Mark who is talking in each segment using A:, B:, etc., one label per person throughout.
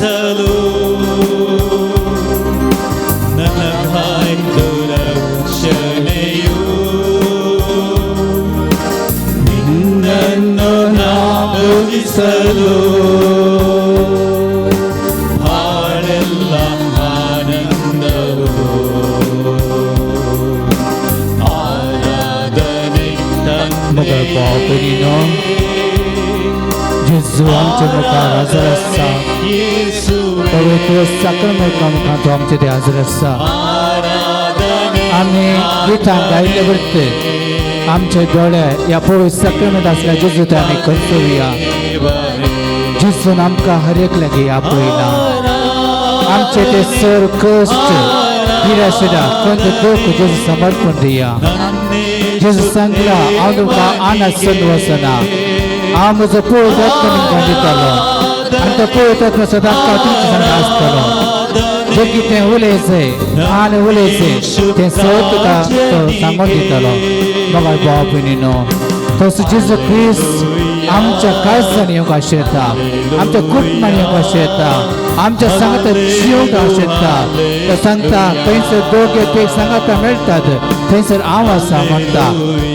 A: ಪೂಜಿಸಲು ನನಗಾಯ್ತು ರಕ್ಷಣೆಯು. ನಿನ್ನನ್ನು ನಾ ಪೂಜಿಸಲು ಹಾಡೆಲ್ಲ ಆನಂದವು. ಆರಾಧನೆ.
B: मगर भाव भयणीनो, जेजू आमच्या मुखार हजर आसा.
A: ಯೇಸುವೆ.
B: पवित्र साक्रमेंता मुखार तो आमचे ते हजर आसा.
A: ಆರಾಧನೆ.
B: आमी गितां गायले वरते आमचे दोळे ह्या पवित्र साक्रमेंत आसल्या जेजू ते आमी खंचोवया.
A: ದೇವರೇ.
B: जेजून आमकां हर एक लागीं आपयला. आमचे ते सर कश्ट, निराशा, खंत, दुःख जेजू समर्पण दिया. जेजू सांगला, हांव तुमकां आनासन वचना, हांव म्हजो पवित्र आत्मा तुमकां दितलो आनी तो पवित्र आत्मा सदांच हांव तुमच्या संग आसतलो. जे कितें उलयचें आनी उलयचें तें सगळें तुका तो सांगून दितलो. मगर भाव भयणीनो, तसो जेजू क्रिस्त आमच्या काळजान येवंक आशेता, आमच्या कुटुंबान येवंक आशेता, आमच्या सांगाता जिवंक आशेता. तो सांगता, थंयसर दोगे ते सांगाता मेळटात थंयसर हांव आसा म्हणटा.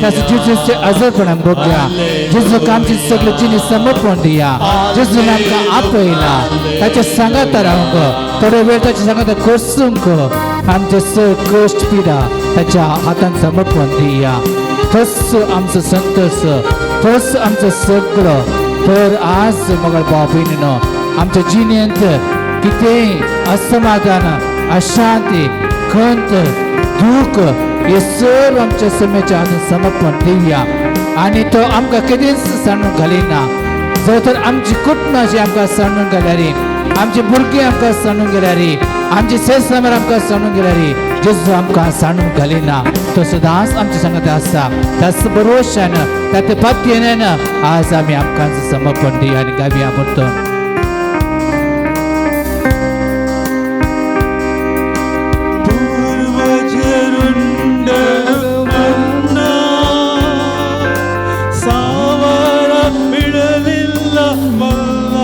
B: तसो जेजूचे हजरपणान बघया. जेजूक आमची सगळी जिनीस समर्पण दिया. जेजून आमकां आपयला ताच्या सांगाता रावंक, थोडो वेळ ताच्या सांगाता कोसूंक. आमचे सग कश्ट, पिडा ताच्या हातान समर्पण दिया. तस आमचो संतोष, तस आमचो सगळो. तर आज मगर भाव भयणीनो, आमच्या जिणेंत कितेंय असमाधान, अशांती, खंत, दुःख हे सर्व आमच्या समेच्या हातान समर्पण दिवया आनी तो आमकां केदींच सांडून घालिना. जर तर आमची कुटुंबाची आमकां सांडून गेल्यार, आमची भुरगीं आमकां सांडून गेल्यार, आमची सेसमर आमकां सांडून गेल्यार, जेजू आमकां सांडून घालिना. तो सदांच आमच्या संगत आसा. त्याच भरोशान, त्या पातयेन आज आमी आमकां समर्पण दिया आनी गावया म्हणतो.
A: ಪೂರ್ವಜರುಂಡರು ಮನ್ನಾ, ಸಾವರ ಬಿಡಲಿಲ್ಲ ಮಲ್ಲ.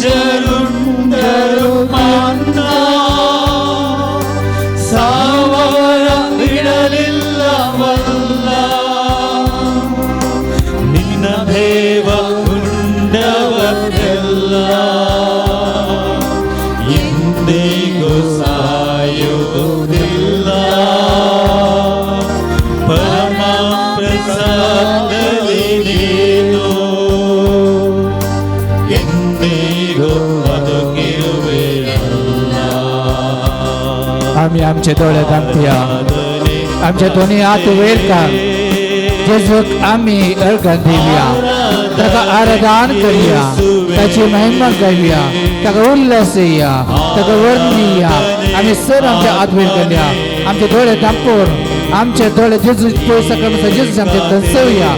A: ಪೂರ್ವಜರುಂಡರು ಮನ್ನಾ, ಸಾವರ ಬಿಡಲಿಲ್ಲ ಮಲ್ಲ. ನಿನ್ನ ದೇವ ಉಂಡವರೆಲ್ಲ ಎಂದಿಗೂ ಸಾಯುವುದಿಲ್ಲ. ಪರಮ ಪ್ರಸಾದದಲ್ಲಿ ನೀನು ಎಂದಿಗೂ ಬದುಕಿರುವೆಯಲ್ಲ.
B: आमी आमचे दोळे धांपया, आमचे दोनी हात वयर काड. जेजूक आमी अर्घ दिवया, ताका आराधन करया, ताची महिमा गावया, ताका उल्हास येया, ताका वर्णिया. आमी सर आमच्या हात वयर करया, आमचे दोळे धांपून आमचे दोळे जेजू पयस सकाळ जेजू आमचे दसवया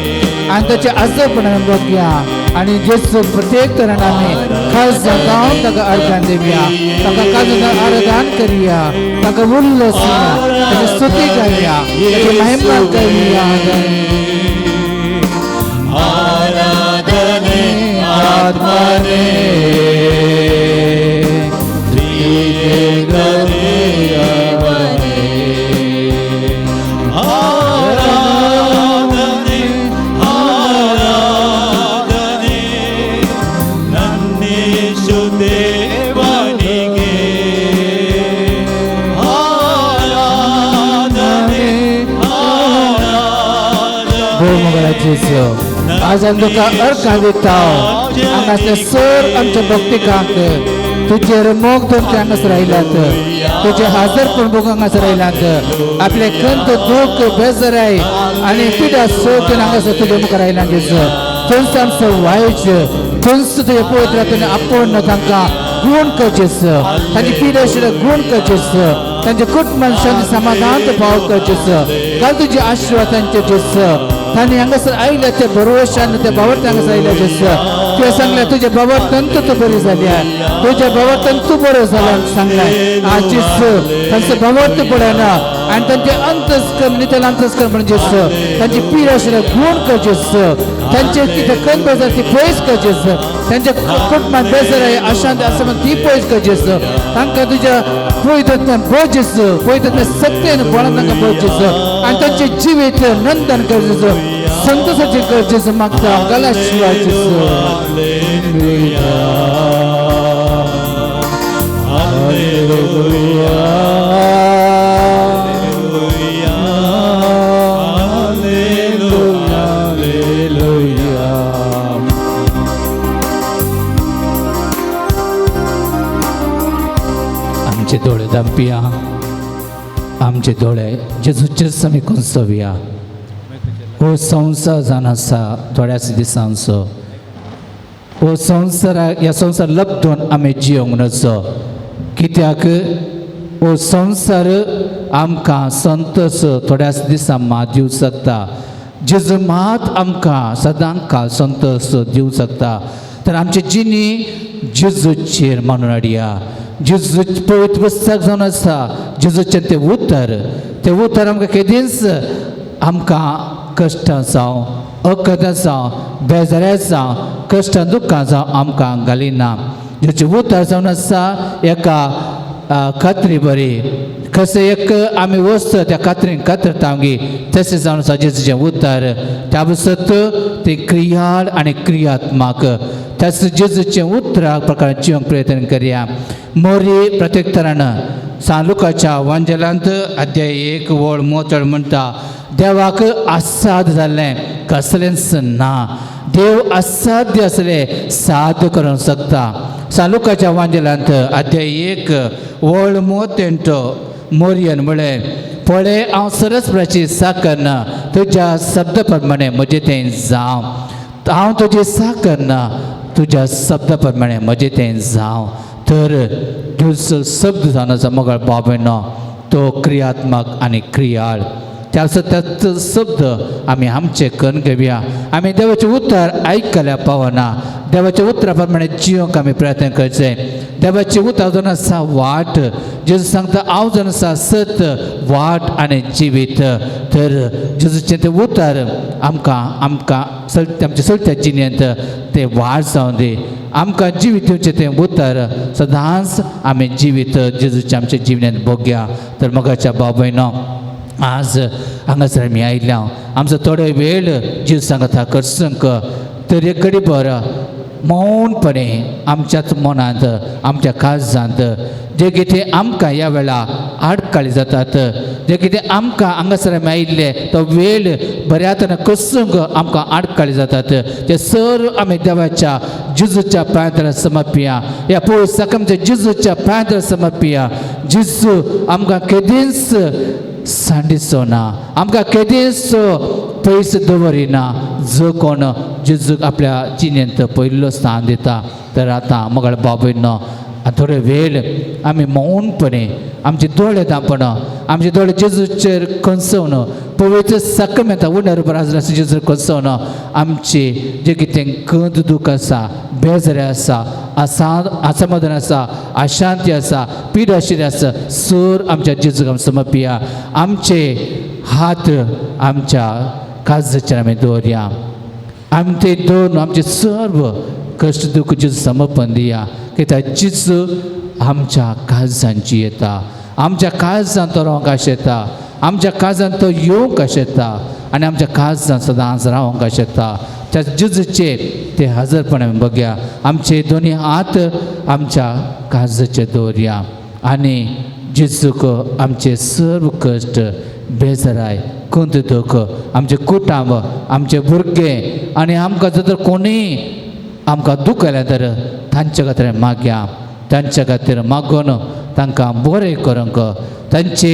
B: आनी ताचे आजपणान बघया. आनी जेजू प्रत्येक तरान आमी खास जावन ताका अर्घान दिवया, ताका काजून आराधन करया, ताका उल्हास येया, ताची स्तुती गावया, ताची महिमा गावया.
A: ಆರಾಧನೆ ಆತ್ಮನೇ ತ್ರಿಯೇಕ ದೇವನೇ. ಆರಾಧನೆ, ಆರಾಧನೆ ನನ್ನೇಶು ದೇವನಿಗೆ. ಆರಾಧನೆ, ಆರಾಧನೆ.
B: भोव जेजू, आज आमी तुका अर्घां दिता. हांगासर सर आमच्या भक्तिकांत तुजेर मोग धरून ते हांगासर आयल्यात, तुजे हाजरपण बघून हांगासर आयल्यात. आपले खंत, दुःख, बेजाराय आनी पिडा सोडून हांगासर तुजे मुखार आयल्यात. जेजू, थंयच आमचो वायट, थंयच तुजे पवित्र आत्म्यान आपोवन तांकां गुण करचेस, तांची पिडा आशिल्ल्या गुण करचेस, तांच्या कुटुंबान शांती समाधान पाव करचेस. घाल तुजी आशीर्वाद तांचे जेस. तांणी हांगासर आयल्या ते भरवशान, ते बाबा हांगासर आयल्या जेस. तुवें सांगलें, तुजे बाबा तंतू तूं बरी जाल्या, तुज्या बाबा तंतू बरो जाला सांगलें. आज जेस तांचो बाबा पळयना आनी तांचे अंतस्कर्ण, नितळ अंतस्कर्ण म्हणजे तांची पीड आशिल्ल्या गुण करचेस, तांचे कितें खंत आसा ती पयस करचेस. त्यांच्या कुटुंबात बेसर अशांत आसा म्हण ती पयस कर जेजू. तांकां तुज्या पवित्रत्वान भर जेजू, पवित्रत्व सत्तेन बळान तांकां भर जेजू आनी तांचें जिवीत नंदन कर जेजू, संतोषाचें कर जेजू. मागता गला शिवाय जेजू. आमचे दोळे दांपया, आमचे दोळे जेजूचेच आमी कोसोवया. हो संवसार जावन आसा थोड्याच दिसांचो. हो संवसारा ह्या संवसार लब्धून आमी जियोंक नजो, कित्याक हो संवसार आमकां संतोष थोड्याच दिसां मात दिवंक शकता. जेजू मात आमकां सदां काळ संतोष दिवंक शकता. तर आमची जिणी जेजूचेर मानून हाडया. जेजू पवित्र पुस्तक जावन आसा. जेजूचें तें उतर, तें उतर आमकां केदींच आमकां कश्टां जावं, अकदां जावं, बेजाऱ्या जावं, कश्टां दुख्खां जावं आमकां घालिना. जेजूचें उतर जावन आसा एका कात्री बरी. कशें एक आमी वस्त त्या कात्रीन कातरता आमगे, तशें जावन आसा जेजूचें उतर. त्या पासत तें क्रियाळ आनी क्रियात्मक. त्याच जेजूचें उतरा प्रकार जिवंक प्रयत्न करया. मोरी प्रत्युत्तरान सांलुकाच्या वांजेलांत अध्याय 1 वळ मोतळ म्हणटा, देवाक असाद जाल्लें कसलेंच ना. देव असाध्य आसलें साध्य करूंक शकता. सालुकाच्या वांजेलांत अध्याय 1 वळ मोतेंटो मोरयन म्हळें, पळय हांव सरस्वराची साकर ना, तुज्या शब्द प्रमाणे म्हजें तें जावं. हांव तुजी साकर ना, तुज्या शब्द प्रमाणे म्हजें तें जावं. तर तुजो शब्द जावन आसा मोगाळ बाबेनो, तो क्रियात्मक आनी क्रियाळ. त्या त्याच शब्द आमी आमचे करून घेवया. आमी देवाचें उतर आयकल्या पावना. देवाच्या उतरा प्रमाणे जिवंक आमी प्रयत्न करचे. देवाचें उतर जावन आसा वाट. जेजू सांगता, हांव जावन आसा सत, वाट आनी जिवीत. तर जेजूचें तें उतर आमकां आमकां आमच्या सगळ्या जिणेंत तें वाट जावन दी. आमकां जिवीत दिवचें तें उतर सदांच आमी जिवीत जेजूचें आमच्या जिवनांत भोगया. तर मोगाच्या भाव भयणो, आज हांगासर आमी आयल्या, आमचो थोडो वेळ जेजू सांगता करसंक. तर एक घडी बरो मौनपणे आमच्याच मनांत, आमच्या काळजांत जे कितें आमकां ह्या वेळा आडकाळी जातात, जे कितें आमकां हांगासर आमी आयिल्ले तो वेळ बऱ्या तरेन कसूंक आमकां आडकाळी जातात, ते सर्व आमी देवाच्या जेजूच्या पांयां समर्पिया. ह्या पवित्र आमच्या जेजूच्या पांयां समर्पिया. जेजू आमकां केदींच सांडिचो ना, आमकां केदींच पयस दवरिना जो कोण जेजूक आपल्या जिणेंत पयलो स्थान दिता. तर आतां मोगाळ बाबयनो, थोडो वेळ आमी मौनपणे आमचे दोळे दांपण, आमचे दोळे जेजूचेर खंचोवन, पवित्र साक्रमेंता उंडार आसा जेजूचेर खंचोवन आमचे जे कितें गंद दूख आसा, बेजारी आसा, आसा असमाधान आसा, अशांती आसा, पीड आशिल्ली आसा, सर आमच्या जेजूक आमी समर्पिया. आमचे हात आमच्या काळजाचेर आमी दवरया. आमी ते दोन आमचे सर्व कश्ट दुख्ख जेजू समर्पण दिया. कित्याक जेजू आमच्या काळजांची येता, आमच्या काळजांत तो रावंक आशेता, आमच्या काळजांत तो येवंक आशेता आनी आमच्या काळजांत सदांच रावंक आशेता. त्या जेजूचे ते हजरपण आमी बघया. आमचे दोनी हात आमच्या काळजाचेर दवरया आनी जेजूक आमचे सर्व कश्ट, बेजाराय, कुंत दुख, आमचें कुटुंब, आमचे भुरगे आनी आमकां जर कोणूय आमकां दुखयलें तर तांचे खातीर मागया. तांच्या खातीर मागून तांकां बरें करूंक तांचे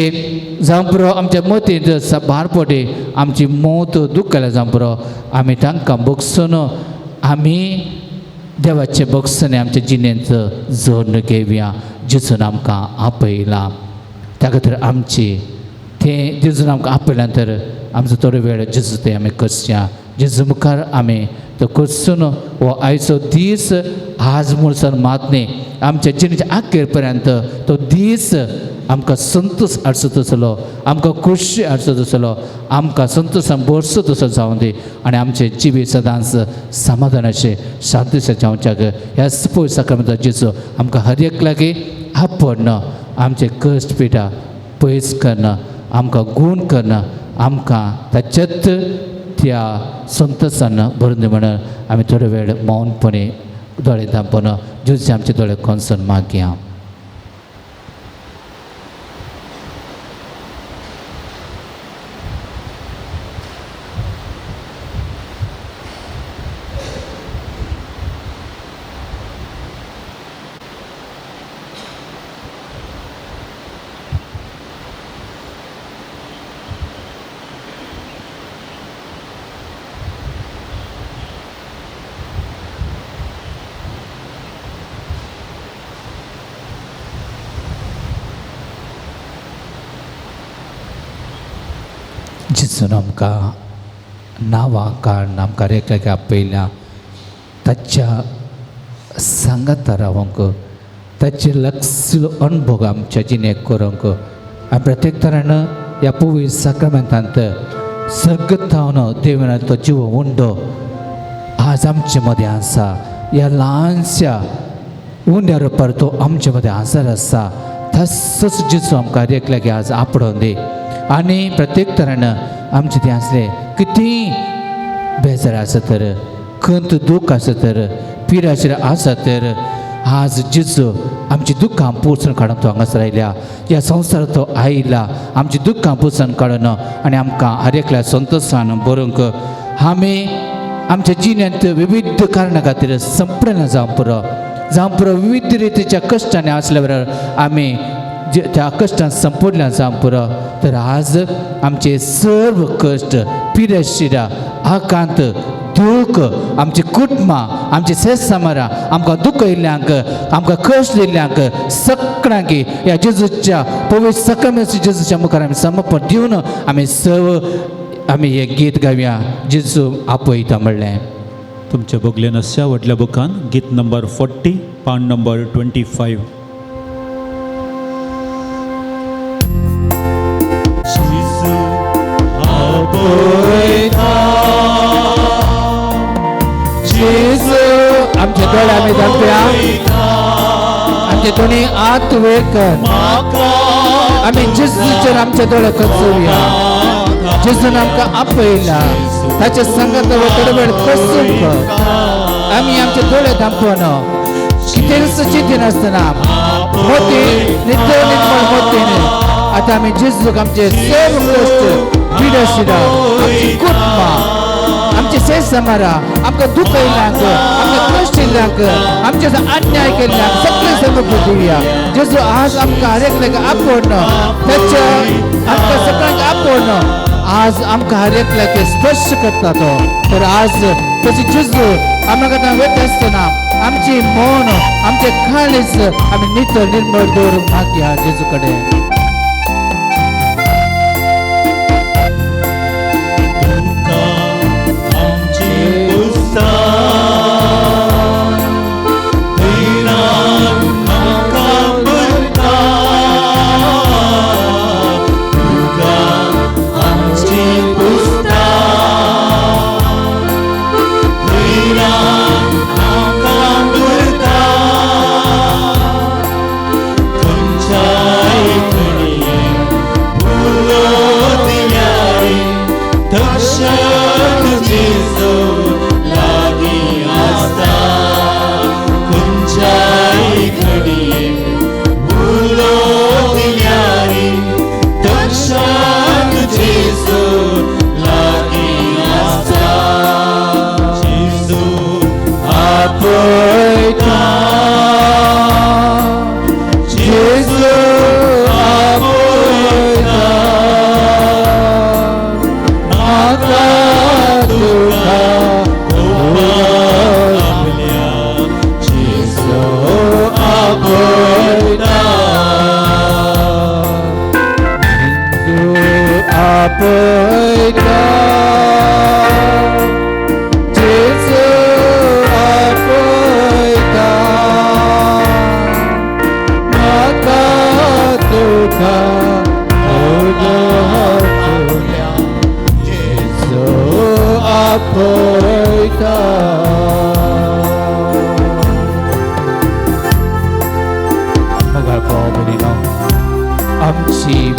B: जावं पुरो. आमच्या मतींत भार पडे आमची मौत दुखयल्या जावं पुरो, आमी तांकां बगसून आमी देवाचे बगसणे आमच्या जिणेंत जोडून घेवया. जेजून आमकां आपयलां त्या खातीर आमची तें जेजून आमकां आपयल्यान तर आमचो थोडो वेळ जेजू तें आमी करया. जेजू मुखार आमी तो करसून हो आयचो दीस आज म्हणसर मात न्ही, आमच्या जिणेच्या आखेर पर्यंत तो दीस आमकां संतोष हाडचो तसलो, आमकां खोशी हाडचो तसलो, आमकां संतोशान भरसो तसो जावं दी आनी आमचें जिवीत सदांच समाधानाचें शांतीचें जावच्याक ह्या पवित्र साक्रामेंताचो जेजू आमकां हर एक लागीं आपडन आमचे कश्ट पिडा पयस करन, आमकां गूण करन, आमकां ताच्यात त्या संतोशान भरून दी म्हणून आमी थोडो वेळ मौनपणे दोळे धांपून जेजूचे आमचे दोळे कोनसून मागया. जेजून आमकां नांवां काडून आमकां एकल्याक आपयल्या ताच्या सांगाता रावंक, ताचे लक्षलो अणभव आमच्या जिणेक करूंक आनी प्रत्येक तरान ह्या पवित्र साक्रामेंतांत सर्गतावन देवान तो जीव उंडो आज आमचे मदें आसा. ह्या ल्हानश्या उंड्या रुपार तो आमचे मदें हाजर आसा. तसोच जेजू आमकां एकल्याक आज आपडोवन दी आनी प्रत्येक तरान आमचे तें आसलें कितेंय बेजार आसा तर, खंत दूख आसा तर, पिराचेर आसा तर, आज जेजू आमची दुख्खां पुसून काडून तो हांगासर आयल्या. ह्या संवसारांत तो आयला आमची दुख्खां पुसून काडून आनी आमकां हर एकल्या संतोशान बरोवंक. आमी आमच्या जिण्यांत विविध कारणां खातीर संपडना जावं पुरो, जावं पुरो विविध रितीच्या कश्टांनी आसल्या बरोबर आमी त्या कश्टान संपुडल्या जावं पुरो. तर आज आमचे सर्व कश्ट, पिराशिरा, आकांत, दूख, आमची कुटुंबां, आमची सेसामारां, आमकां दुख्ख येयल्ल्यांक, आमकां कश्ट दिल्ल्यांक सगळ्यांक ह्या जेजूच्या पवित्र साक्रामेंताच्या जेजूच्या मुखार आमी समर्पण दिवन आमी सर्व आमी हें गीत गावया जेजू आपयता म्हणलें.
A: तुमच्या बगलेन आसच्या व्हडल्या बुकान गीत नंबर 40, पान नंबर 25.
B: जेजू आमचे दोळे आमी धांपया, आमचे दोनी हात वयर कर, आमी जेजूचेर आमचे दोळे खचोवया. जेजून आमकां आपयला ताच्या संगात थोडो वेळ कसूंक आमी आमचे दोळे धांपून कितेंच चिंतिनासतना मोती नितळ निर्मळ मोतीन आतां आमी जेजूक आमचे सर्व कश्ट, पिडाशिरा, आमची कुटुंबां, आमचे सेसमारा, आमकां दुख्ख येयल्यांक, आमकां कश्ट येयल्यांक, आमचे अन्याय केल्ल्यांक सगळें समर्पण दिवया. जेजू आज आमकां हर एकल्याक आपोवन ताच्या आमकां सगळ्यांक आपोवन आज आमकां हर एकल्याक स्पर्श करता तो. तर आज तशी जेजू आमकां आतां वता आसतना आमची मन, आमचें काळीज आमी नितळ निर्मळ दवरूंक मागया जेजू कडेन.
A: खंयच्याय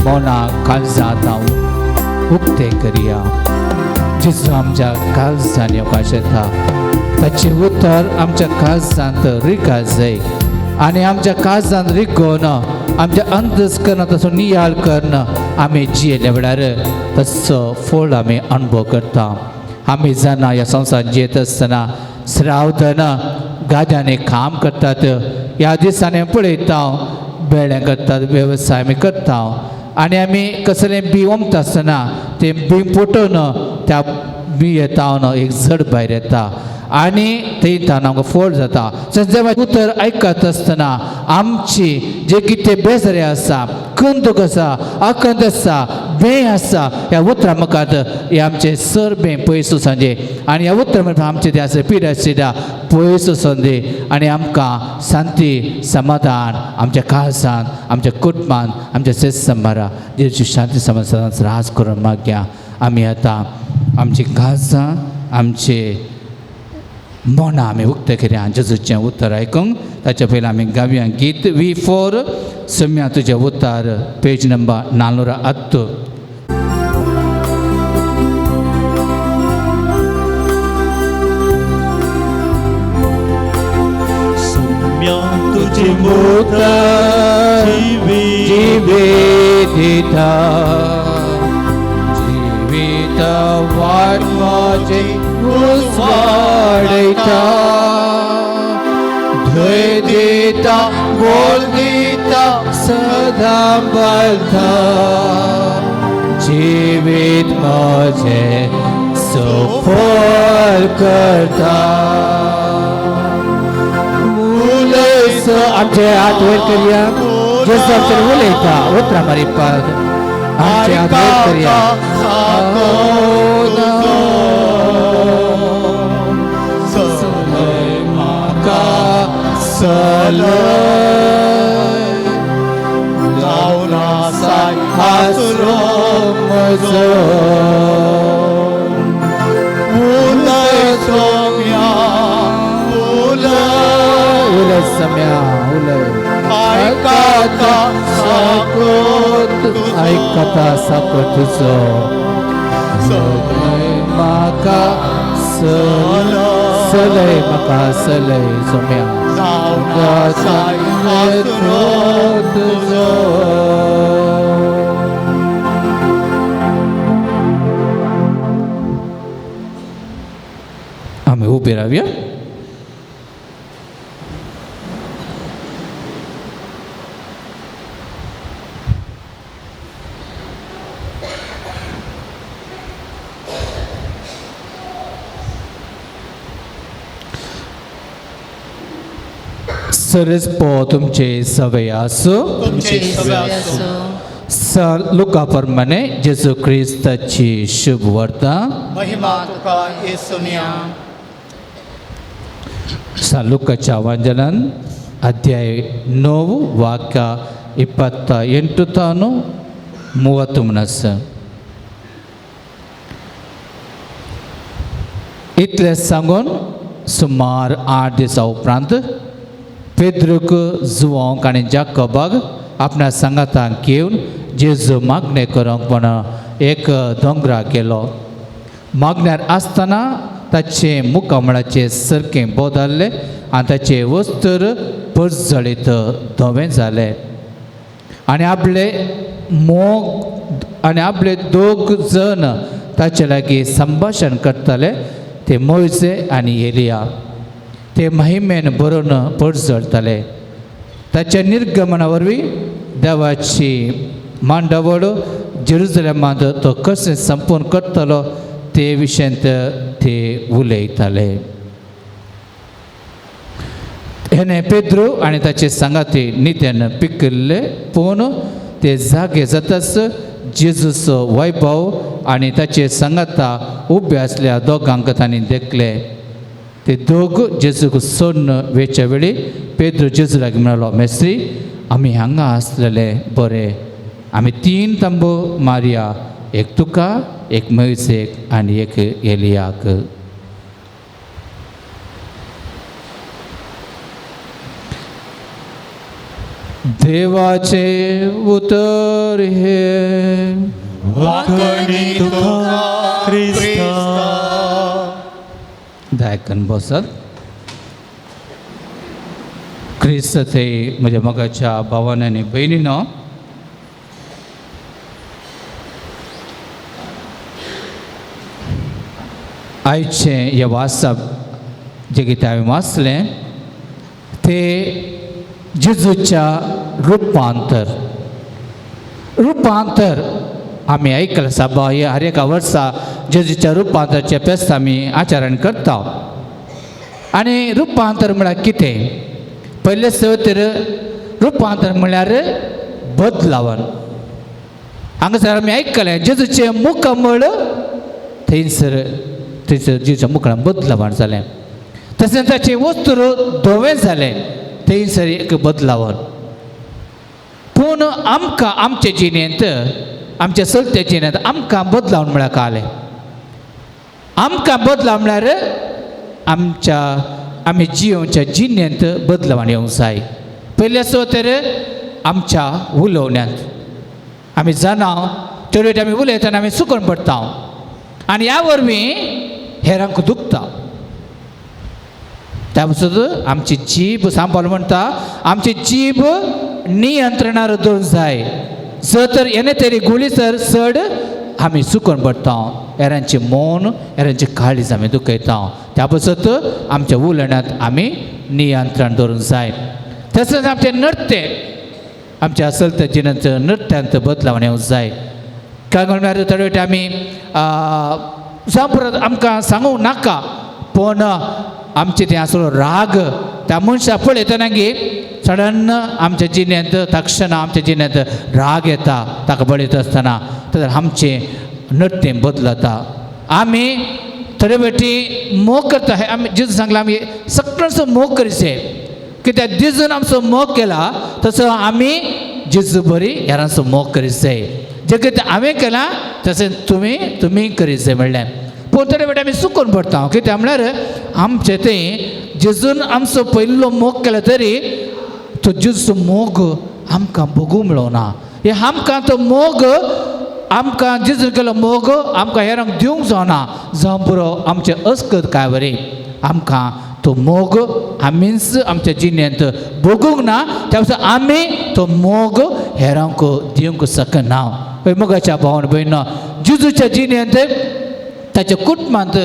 B: मनां काळजांत हांव उक्तें करया. जेजू आमच्या काळजान येवपाक शकता, ताचें उतर आमच्या काळजांत रिगात जाय आनी आमच्या काळजांत रिगोवन आमच्या अंतस्करणात तसो नियाळ करून आमी जियेल्या वेळार तसो फळ आमी अणभव करता. आमी जाणा ह्या संवसारांत जियेत आसतना श्रावतना गाद्यांनी काम करतात. ह्या दिसांनी पळयता बेळें करतात, वेवसाय आमी करता आनी आमी कसलें बी ओमता आसतना तें बी फुटून त्या बियेतावन एक झड भायर येता आनी थंय तावन आमकां फळ जाता. जेन्ना उतर आयकत आसतना आमची जे कितें बेजारी आसा, कंदूक आसा, आकंद आसा, बें आसा, ह्या उतरां मुखार हे आमचे सर बें पयस वचोन आनी ह्या उतरां मुखार आमचे ते आसा पिडा सिडा पयस वचोन दी आनी आमकां शांती समाधान आमच्या काळजान, आमच्या कुटुंबान, आमच्या शेत संभारा जेजू शांती समाधान राज करून मागया. आमी आतां आमची काळजां, आमचे मनां आमी उक्तें करया जेजूचें उतर आयकूंक. ताच्या पयलीं आमी गावया गीत V4 सम्या तुजें उतर, पेज नंबर 410.
A: सम्या तुझे उतर
B: जिवेदिता जिवीत वाट म्हजी उजवाडयता, धंय दिता बोल दिता सदां बलता, जिवीत म्हजें सफल करता. उलयस आमचे हात वयर करया, जेजू आमचेर उलयता उतरां मारिपाक आमचे हात वयर करया. सलय म्हाका सलय
C: जावन
B: आसरो म्हजो,
C: उलय सोम्या उलय,
B: उलय सम्या उलय,
C: आयकता
B: साकोत आयकता साकोत तुजो, सलय म्हाका सलय, सलय म्हाका सलय सोम्या,
C: जावन आसरो
B: तुजो. आमी उबे रावया. सरस पो तुमचे सवय आसूं.
C: तुमचे सवय आसूं.
B: स लुका प्रमाणे जेजू क्रिस्ताची शुभ वार्ता.
C: महिमा तुका येसुन्या.
B: सा लुकाच्या वांजनान अध्याय 9 ವಾಕ್ಯ 28 ತಾನು 30 ಮನಸ್ಸ. इतलें सांगून सुमार 8 दिसां उपरांत पेद्रूक, जुवांक आनी जाकोबाक आपल्या सांगाताक घेवन जेजू मागणें करूंक म्हण एक दोंगराक गेलो. मागण्यार आसतना ताचें मुखामळाचें सारकें बदल्लें आनी ताचें वस्त्र परजळीत धवें जालें आनी आपले मोग आनी आपले दोग जण ताचे लागीं संभाशण करताले ते मोयजे आनी एलिया. ते महिमेन बरोवन परजळटाले. ताच्या निर्गमना वरवीं देवाची मांडावळ जेरुजलेमांत तो कशें संपूर्ण करतलो ते विशयांत ते उलयताले. हेणे पेद्रू आनी ताचे सांगाती नित्यान पिकिल्ले पूण ते जागे जाताच जेजूचो वैभव आनी ताचे सांगाता उबे आसल्या दोगांक तांणी देखले. ते दोग जेजूक सोडून वेच्या वेळी पेद्रू जेजू लागीं म्हणलो, मेस्त्री आमी हांगा आसलेले बरें, आमी 3 तंबू मारया, एक तुका, एक मोयजेक आनी एक एलियाक. देवाचे उतर हे
A: वाखणी तुका क्रिस्ता.
B: दायकन बसत. क्रिस्त ते म्हज्या मोगाच्या भावान आनी भयणीनो, आयचें हें वाचप जें कितें हांवें वाचलें तें जेजूच्या रुपांतर. रुपांतर आमी आयकलां साबा, हे हर एका वर्सा जेजूच्या रुपांतराचें फेस्त आमी आचरण करता. आनी रुपांतर म्हळ्यार कितें? पयले तर रुपांतर म्हळ्यार बदलावन. हांगासर आमी आयकलें जेजूचें मुखमळ थंयसर थंयसर जेजूच्या मुखार बदलावण जालें. तशेंच ताचें वस्त्र धवें जालें, थंयसर एक बदलावन. पूण आमकां आमचे जिणेंत, आमच्या चलत्या जिणेंत आमकां बदलावन म्हळ्यार कळ्ळें. आमकां बदलाव म्हळ्यार आमच्या आमी जियोवच्या जिणेंत बदलावण येवंक जाय. पयलें आसो तर आमच्या उलोवण्यांत आमी जाणा चड वेळ आमी उलयतना आमी चुकून पडटा आनी ह्या वरवीं हेरांक दुखता. त्या पासून आमची जीब सांबाळ म्हणटा, आमची जीब नियंत्रणार दवरूंक जाय. जर तर येणे तरी गुळी तर चड आमी चुकून पडटा, हेरांचें मन हेरांचें काळीज आमी दुखयता. त्या पासत आमच्या उलयण्यांत आमी नियंत्रण दवरूंक जाय. तशेंच आमचें नृत्य, आमच्या चलत्या जिणेंत नृत्यांत बदलावण येवंक जाय. काय म्हणल्यार थोडे वेळ आमी जावं परत आमकां सांगूंक नाका, पूण आमचें तें आसलो राग त्या मनशाक पळयतना गे सडन आमच्या जिणेंत तक्षणा आमच्या जिणेंत राग येता ताका पळयता आसतना, तर आमचें नृत्य बदलता. आमी थोडे बेटी मोग करता. हे आमी जेजू सांगलां आमी सगळ्यांचो मोग करचें, कित्याक जेजून आमचो मोग केला तसो आमी जेजू बरी हेरांचो मोग करीत जाय. जें कितें हांवें केलां तशें तुमी तुमी करीत जाय म्हणलें. पूण थोडे बेटे आमी चुकून पडटा, कित्याक म्हळ्यार आमचें तें जेजून आमचो पयलो मोग केला तरी तो जेजूचो मोग आमकां भोगूंक मेळना. हे आमकां तो मोग आमकां जेजून केलो मोग आमकां हेरांक दिवंक जावना. जावं पुरो आमचें अस्कत काय बरी आमकां तो मोग आमीच आमच्या जिणेंत भोगूंक ना, त्या पासून आमी तो मोग हेरांक दिवंक शकना. पळय मोगाच्या भावन भयण, जेजूच्या जिणेंत ताच्या कुटुंबांत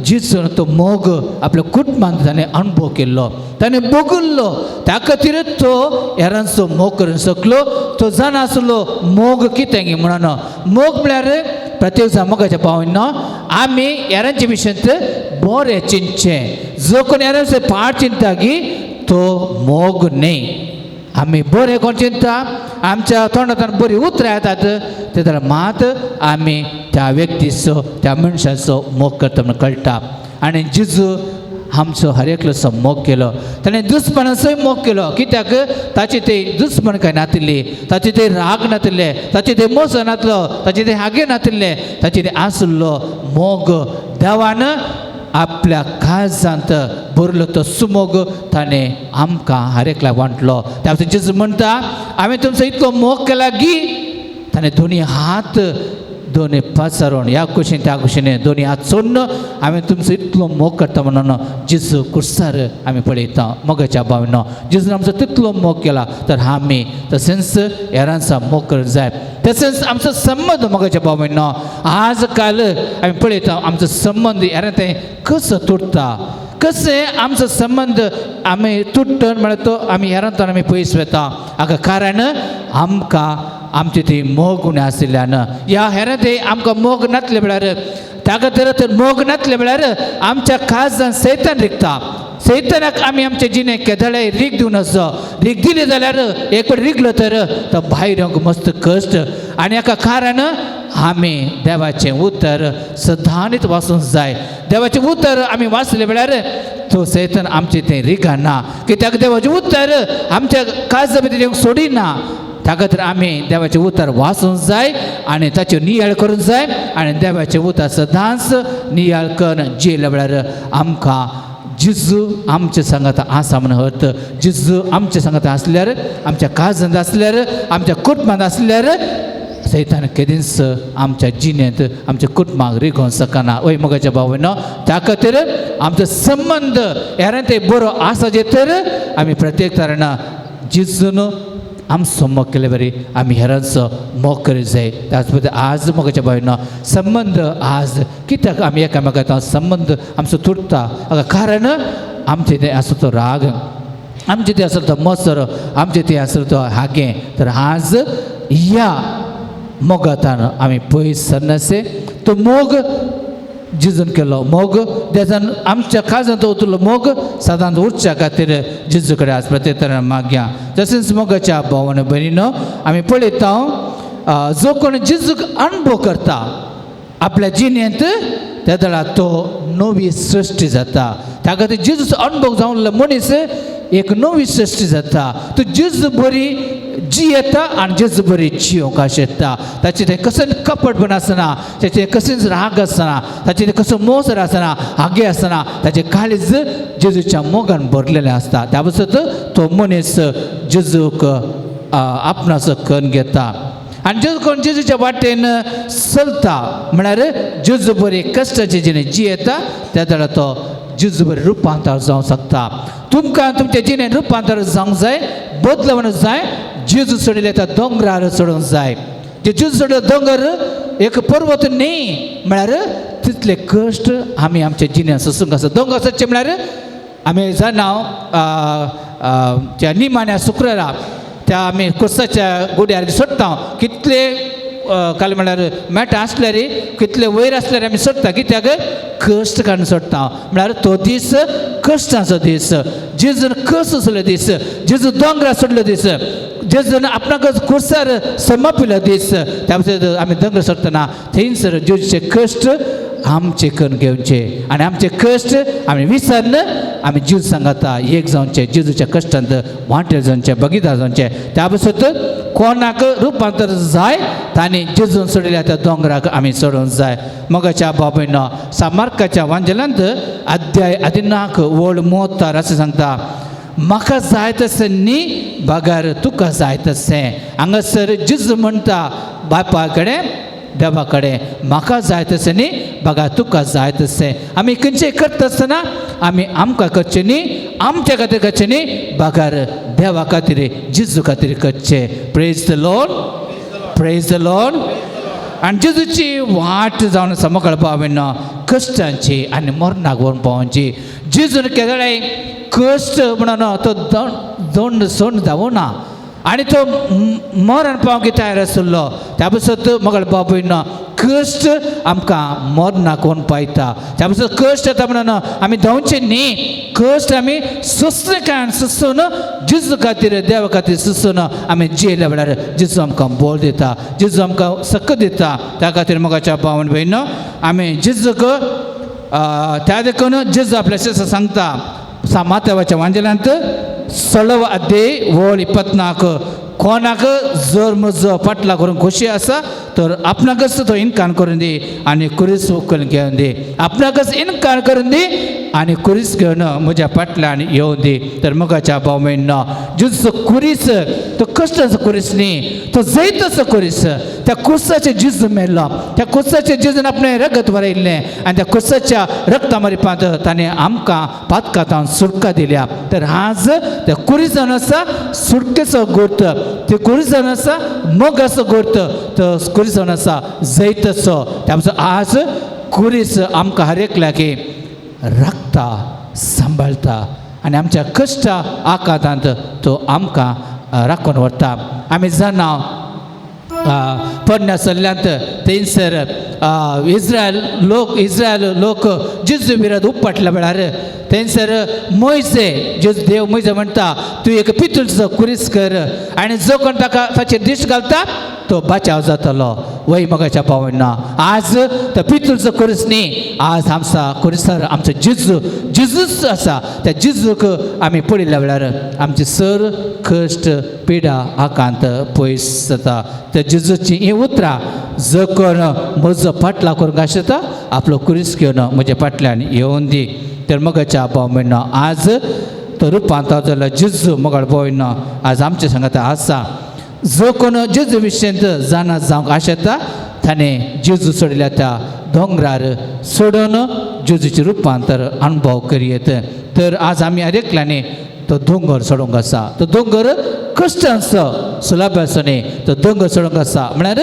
B: जेजून तो मोग आपल्या कुटुंबांत ताणें अणभव केल्लो, ताणें भोगिल्लो. त्या खातीर तो हेरांचो मोग करूंक शकलो. तो जाणा आसलो मोग कितें गी म्हणून. मोग म्हळ्यार प्रत्येक जाण मोगाच्या भावांनो आमी हेरांचे विशयांत बरें चिंतचें. जो कोण हेरांचे पाड चिंतता गी तो मोग न्ही. आमी बरें कोण चिंतता, आमच्या तोंडांतल्यान बरीं उतरां येतात ते जाल्यार मात आमी त्या व्यक्तीचो त्या मनशाचो मोग करता म्हणून कळटा. आनी जेजू आमचो हर एकलोचो मोग केलो, ताणें दुस्मानाचोय मोग केलो. कित्याक ताची ते दुस्मन काय नातिल्ली, ताचे ते राग नातिल्ले, ताचे ते मोस नातलो, ताचे ते हागे नातिल्ले, ताचे ते आसलो मोग देवान आपल्या काळजांत भरलो तो सुमोग ताणें आमकां हर एकल्याक वांटलो. त्या पासून जेजू म्हणटा हांवें तुमचो इतलो मोग केला की ताणें दोनी हात दोनी पसरून ह्या कुशीन त्या कुशीन दोनी हात सोडून हांवें तुमचो इतलो मोग करता म्हणून जेजू कुर्सार आमी पळयता. मोगाच्या भावनो जेजून आमचो तितलो मोग केला तर आमी तशेंच हेरांचो मोग करूंक जाय. तशेंच आमचो संबंद मोगाच्या भावनो आज काल आमी पळयता आमचो संबंद हेरां तें कसो तुटता, कशें आमचो संबंद आमी तुट्टन म्हळ्यार तो आमी हेरांतल्यान आमी पयस वता. हाका कारण आमकां आमची ती मोग उणें आशिल्ल्यान ह्या हेरां ते आमकां मोग नातले म्हळ्यार त्या खातीर तर मोग नातले म्हळ्यार आमच्या काळजान सैतान रिगता. सैतानाक आमी आमचे जिणे केदळे रीग दिवन आसचो. रीग दिली जाल्यार एक फावट रिगलो तर तो भायर येवंक मस्त कश्ट. आनी हाका कारण आमी देवाचें उतर सदांच वाचूंक जाय. देवाचें उतर आमी वाचलें म्हळ्यार तो सैतान आमचें तें रिगना, कित्याक देवाचें उतर आमच्या काळजा भितर येवंक सोडिना. त्या खातीर आमी देवाचें उतर वाचूंक जाय आनी ताचेर नियाळ करूंक जाय. आनी देवाचें उतर सदांच नियाळ करून जियेले म्हळ्यार आमकां जेजू आमचे सांगात आसा म्हण अर्थ जेजू आमचे सांगात आसल्यार, आमच्या काळजांत आसल्यार, आमच्या कुटुंबांत आसल्यार सैतान केदींच आमच्या जिणेंत आमच्या कुटुंबाक रिगोवंक शकना. वय मोगाच्या भावनो, त्या खातीर आमचो संबंद हेरां ते बरो आसा जे तर आमी प्रत्येक तरान जेजून आमचो मोग केले बरी आमी हेरांचो मोग करीत जाय. त्याच बद्दल आज मोगाच्या भायनो संबंद आज कित्याक आमी एकामेकांत संबंद आमचो तुटता कारण आमचे तें आसा तो राग, आमचे ते आसलो तो मसर, आमचे ते आसलो तो हागें. तर आज ह्या मोगातान आमी पयस सरनासे. तो मोग जेजून केलो मोग देजान आमच्या काळजांत उतरलो मोग सदांच उरच्या खातीर जेजू कडेन आज प्रत्येक तरान मागया. तशेंच मोगाच्या भावान भयणीनो आमी पळयता जो कोण जेजूक अणभव करता आपल्या जिणेंत त्या वेळार तो नवी सृश्टी जाता. त्या खातीर जेजूचो अणभव जावन मनीस एक नवी सृश्टी जाता. तो जेजू बरी जियेता आनी जेजू बरी जियोंक आशेता. ताचें तें कसलें कपटपण आसना, ताचें कसलेंच राग आसना, ताचें तें कसो मोसर आसना, हागे आसना. ताचें काळीज जेजूच्या मोगान भरलेलें आसता. त्या पासत तो मनीस जेजूक आपणाचो करून घेता आनी जेजू कोण जेजूच्या वाटेन चलता म्हळ्यार जेजू बरी कश्टाचे जिणें जियेता त्या वेळार तो जेजू बरी रुपांतर जावंक शकता. तुमकां तुमच्या जिणें रुपांतर जावंक जाय, बदलवण जाय. जेजू सोडिल्ले त्या दोंगरार चडूंक जाय. जे जेजू सोडिल्लो दोंगर एक पर्वत न्ही म्हळ्यार तितले कश्ट आमी आमच्या जिणें सोसूंक आसा. दोंगर सच्चे म्हळ्यार आमी जाणा त्या निमाण्या शुक्रारा त्या आमी कुर्साच्या गुड्यार सोडटा. कितले काल म्हळ्यार मेटा आसल्यार, कितले वयर आसल्यार आमी सोडटा. कित्याक कश्ट काडून सोडटा. म्हळ्यार तो दीस कश्टांचो दीस, जेजून कश्ट सोडलो दीस, जेजू दोंगरार सोडलो दीस, जेजून आपणाक कुर्सार समापिल्लो दीस. त्या पासून आमी दोंगर सोडटना थंयसर जेजूचे कश्ट आमचे करून घेवचे आनी आमचे कश्ट आमी विसरन आमी जेजू सांगाता एक जावचे, जेजूच्या कश्टांत वांटेल जावचे, बगीदार जावचे. त्या पासून कोणाक रुपांतर जाय तांणी जेजून सोडिल्ल्या त्या दोंगराक आमी चडोवंक जाय. मोगाच्या बाबयनो, सामार्काच्या वांजेलांत अध्याय 14 ओळ 36 अशें सांगता, म्हाका जाय तशें न्ही बगर तुका जाय तशें. हांगासर जेजू म्हणटा बापा कडेन, देवा कडेन, म्हाका जाय तशें न्ही बघा तुका जाय तशें. आमी खंयचें करता आसतना आमी आमकां करचें न्ही, आमच्या खातीर करचें न्ही, बगर देवा खातीर, जेजू खातीर करचें. Praise the Lord, praise the Lord. आनी जेजूची वाट जावन समकळ पावना कश्टांची आनी मरणाक व्हरून पावोवची. जेजून केदळे कश्ट म्हणून तो दोंड सोंड जावना आनी तो मरण पावंक तयार आशिल्लो. त्या पासत मगळ बापूय कश्ट आमकां मरणाक व्हरून पायता. त्या पासत कश्ट येता म्हणून आमी धांवचे न्ही. कश्ट आमी सोंसणीकायेन सोंसून जेजू खातीर, देवा खातीर सोंसून आमी जियेल्या वेळार जेजू आमकां बोल दिता, जेजू आमकां सक्क दिता. त्या खातीर मोगाच्या भावन भयण आमी जेजूक त्या देखून जेजू आपल्या शिश्याक सांगता मात्यावाच्या वांजेलांत 16 अध्याय ओळ 24, कोणाक जर म्हजो फाटला करून खोशी आसा तर आपणाकच तो इनकार करून दी आनी कुरीस उखलून घेवन दी. आपणाकच इनकार करून दी आनी कुरीस घेवन म्हज्या फाटल्यान येवन दी. तर मोगाच्या भाव भयणीनो, जेजूचो कुरीस तो कश्टाचो कुरीस न्ही, तो जैताचो कुरीस. त्या कुर्साचेर जेजू मेल्लो, त्या कुर्साचेर जेजून आपणें रगत वरयल्लें आनी त्या कुर्साच्या रक्ता मारिपांत ताणें आमकां पातकांत सुटका दिल्या. तर आज त्या कुरीसान आसा सुटकेचो गोर्त, ते कुरीसान आसा मोगाचो गोर्त, तो कुरीसान आसा जैताचो. त्या पासून आज कुरीस आमकां हर एकल्याक राखता, सांबाळटा आनी आमच्या कश्टा आकांतांत तो आमकां राखून व्हरता. आमी जाणा पोरण्या सल्ल्यांत थंयसर इस्रायल लोक जेजू विरोध उपटल्या वेळार थंयसर मोयसे जेजू देव मोयसे म्हणटा, तूं एक पितुळचो कुरीस कर आनी जो कोण ताका ताचेर दिश्ट घालता तो बचाव जातलो. वय मोगाच्या पावना, आज तो पितुळचो कुरीस न्ही, आज आमचा कुरिसार आमचो जेजू, जेजूच आसा. त्या जेजूक आमी पळयल्या वेळार आमचे सर कश्ट पिडा आकांत पयस जाता. त्या जेजूची हीं उतरां, जो कोण म्हजो फाटला करूंक आशेता आपलो कुरीस घेवन म्हज्या फाटल्यान येवन दी. तर मगाच्या भाव म्हयनो आज तो रुपांतर जालो जेजू मगाळ भोयनो आज आमच्या सांगाता आसा. जो कोण जेजू विशयंत जाणा जावंक आशेता ताणें जेजू सोडिल्ल्या त्या दोंगरार सोडून जेजूचें रुपांतर अनुभव करयेत. तर आज आमी हर एकल्यांनी तो दोंगर सोडूंक आसा. तो दोंगर कश्टांचो सुलाभाचो न्ही, तो दोंगर सोडूंक आसा म्हळ्यार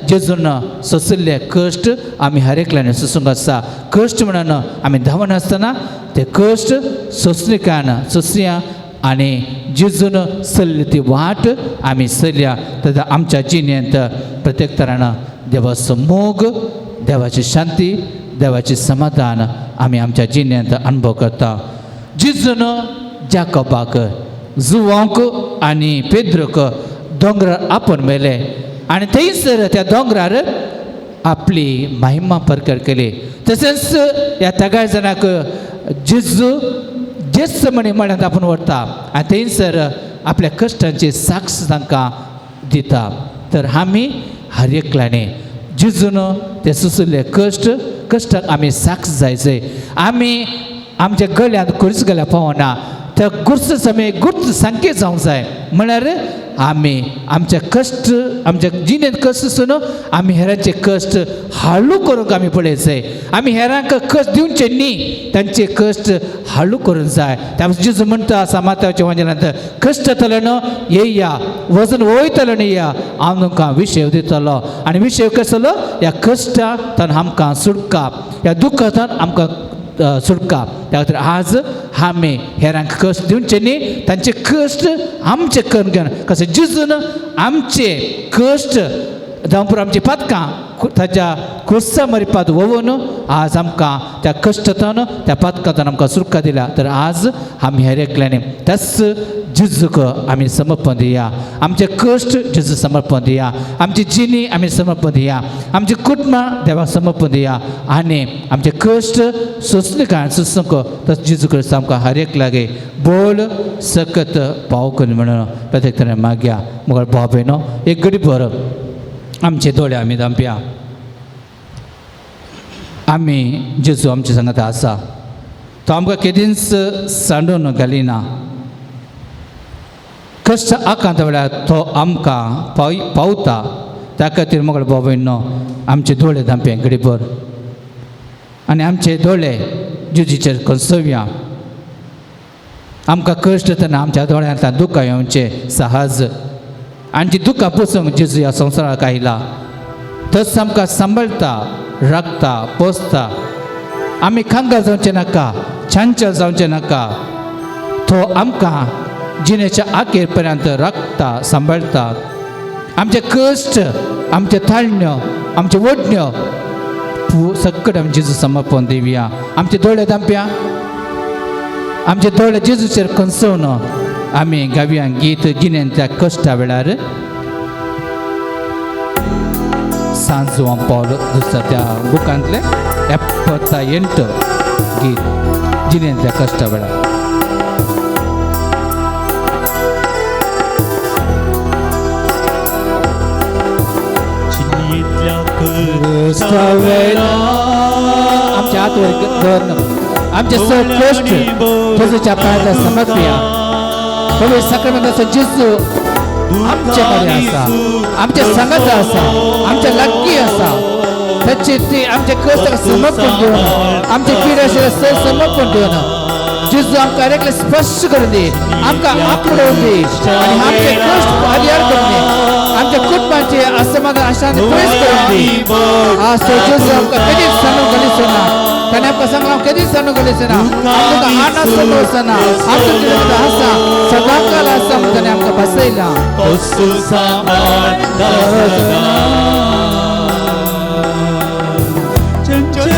B: जेजून सोंशिल्ले कश्ट आमी हर एकल्यान सोंसूंक आसा. कश्ट म्हणून आमी धांवनासतना ते कश्ट सोंसणिकान सोंसया आनी जेजून चल्ली ती वाट आमी चलया. तेन्ना आमच्या जिणेंत प्रत्येक तरान देवाचो मोग, देवाची शांती, देवाचें समाधान आमी आमच्या जिणेंत अनुभव करता. जेजून जाकोबाक, जुवांक आनी पेद्रूक दोंगरार आपोवन व्हेले आनी थंयसर त्या दोंगरार आपली महिमा परकर केली. तशेंच ह्या तेगाय जाणांक जेजू जेसमणी मळ्यांत आपूण व्हरता आनी थंयसर आपल्या कश्टांची साक्ष तांकां दिता. तर आमी हर एकल्यानी जेजून ते सोंशिल्ले कश्ट, कश्टाक आमी साक्ष जायचे. आमी आमच्या गळ्यांत खुर्च घाल्यार पावना, त्या गुर्च आमी गुर्च संकेत जावंक जाय. म्हळ्यार आमी आमचे कश्ट, आमच्या जिणेंत कश्ट आसून आमी हेरांचे कश्ट हाळू करूंक आमी पळयचे. आमी हेरांक कश्ट दिवचे न्ही, तांचे कश्ट हाळू करूंक जाय. त्या जेजू म्हणटा आसा मात्याच्या वांजेलांत, कश्ट जातले न्हू येया, वजन वयतले न्हू या, हांव तुमकां विशय दितलो. आनी विशय कसलो? ह्या कश्टांतल्यान आमकां सुटका, ह्या दुख्खांतल्यान आमकां सुटका. त्या खातीर आज आमी हेरांक कश्ट दिवचे न्ही, तांचे कश्ट आमचे करून घेवन कशें जेजून आमचे कश्ट जावं आमची पातकां ताच्या खुर्सा मरिपात वोवन आज आमकां त्या कश्टांतल्यान त्या पातकांतल्यान आमकां सुटका दिल्या. तर आज आमी हेर एकल्यानी त्याच जेजूक आमी समर्पण दिया. आमचे कश्ट जेजू समर्पण दिया, आमची जिणी आमी समर्पण दिया, आमची कुटुंबां देवाक समर्पण दिया आनी आमचे कश्ट सोंसणीकाय सोंसूंक तस जेजू क्रिस्त आमकां हर एक लागीं बोल सकत पाव करून म्हणून प्रत्येक तरेन मागया. मुखार भाव भयणो एक गडी बरो आमचे दोळे आमी धांपया. आमी जेजू आमचे सांगाता आसा, तो आमकां केदींच सांडून घालिना. कश्ट आकांत वेळार तो आमकां पावता. त्या खातीर मगळ भाव भयणो आमचे दोळे धांपया घडीभर आनी आमचे दोळे जेजूचेर कंसोवया. आमकां कश्ट येतना आमच्या दोळ्यांतल्यान दुकां येवचें सहज आनी ती दुकां पुसूंक जेजू ह्या संवसाराक आयला. तस आमकां सांबाळटा, राखता, पोसता. आमी कांगाल जावचें नाका, छानचल जावचें नाका. तो आमकां जिणेच्या आखेर पर्यंत राखता, सांबाळटा. आमचे कश्ट, आमचे ताळण्यो, आमच्यो ओडण्यो सगळें आमी जेजू समर्पण दिवया. आमचे दोळे धांपया, आमचे दोळे जेजूचेर कंसोवन आमी गावया गीत जिणेंतल्या कश्टा वेळार. सांजवां पावल दुसऱ्या त्या बुकांतलें 78 गीत जिणेंतल्या कश्टा वेळार. आमच्या हातवर धरून आमचे सगळे कश्ट जेजूच्या पांयार समर्पया. पवित्र साक्रामेंताचो जेजू आमचे कडेन आसा, आमचे सांगात आसा, आमच्या लागीं आसा. ताची ती आमचे कश्ट समर्पण दिवन, आमचे पिडा समर्पण दिवन जेजू आमकां एकले स्पर्श करून दी, आमकां आपडोवन दी आनी आमचे कश्ट परिहार करून दी, आमच्या कुटुंबाचे असमाधान अशांती पयस करून दी. आज तो जेजू आमकां कधीच सांडून घालीचो ना. ताणें आमकां सांगलां कधीच सांडून घालीचो ना. आमकां आनासो वचना, आमचो आसा सदांकाल आसा म्हणून ताणें आमकां बसयलां.
C: चंचल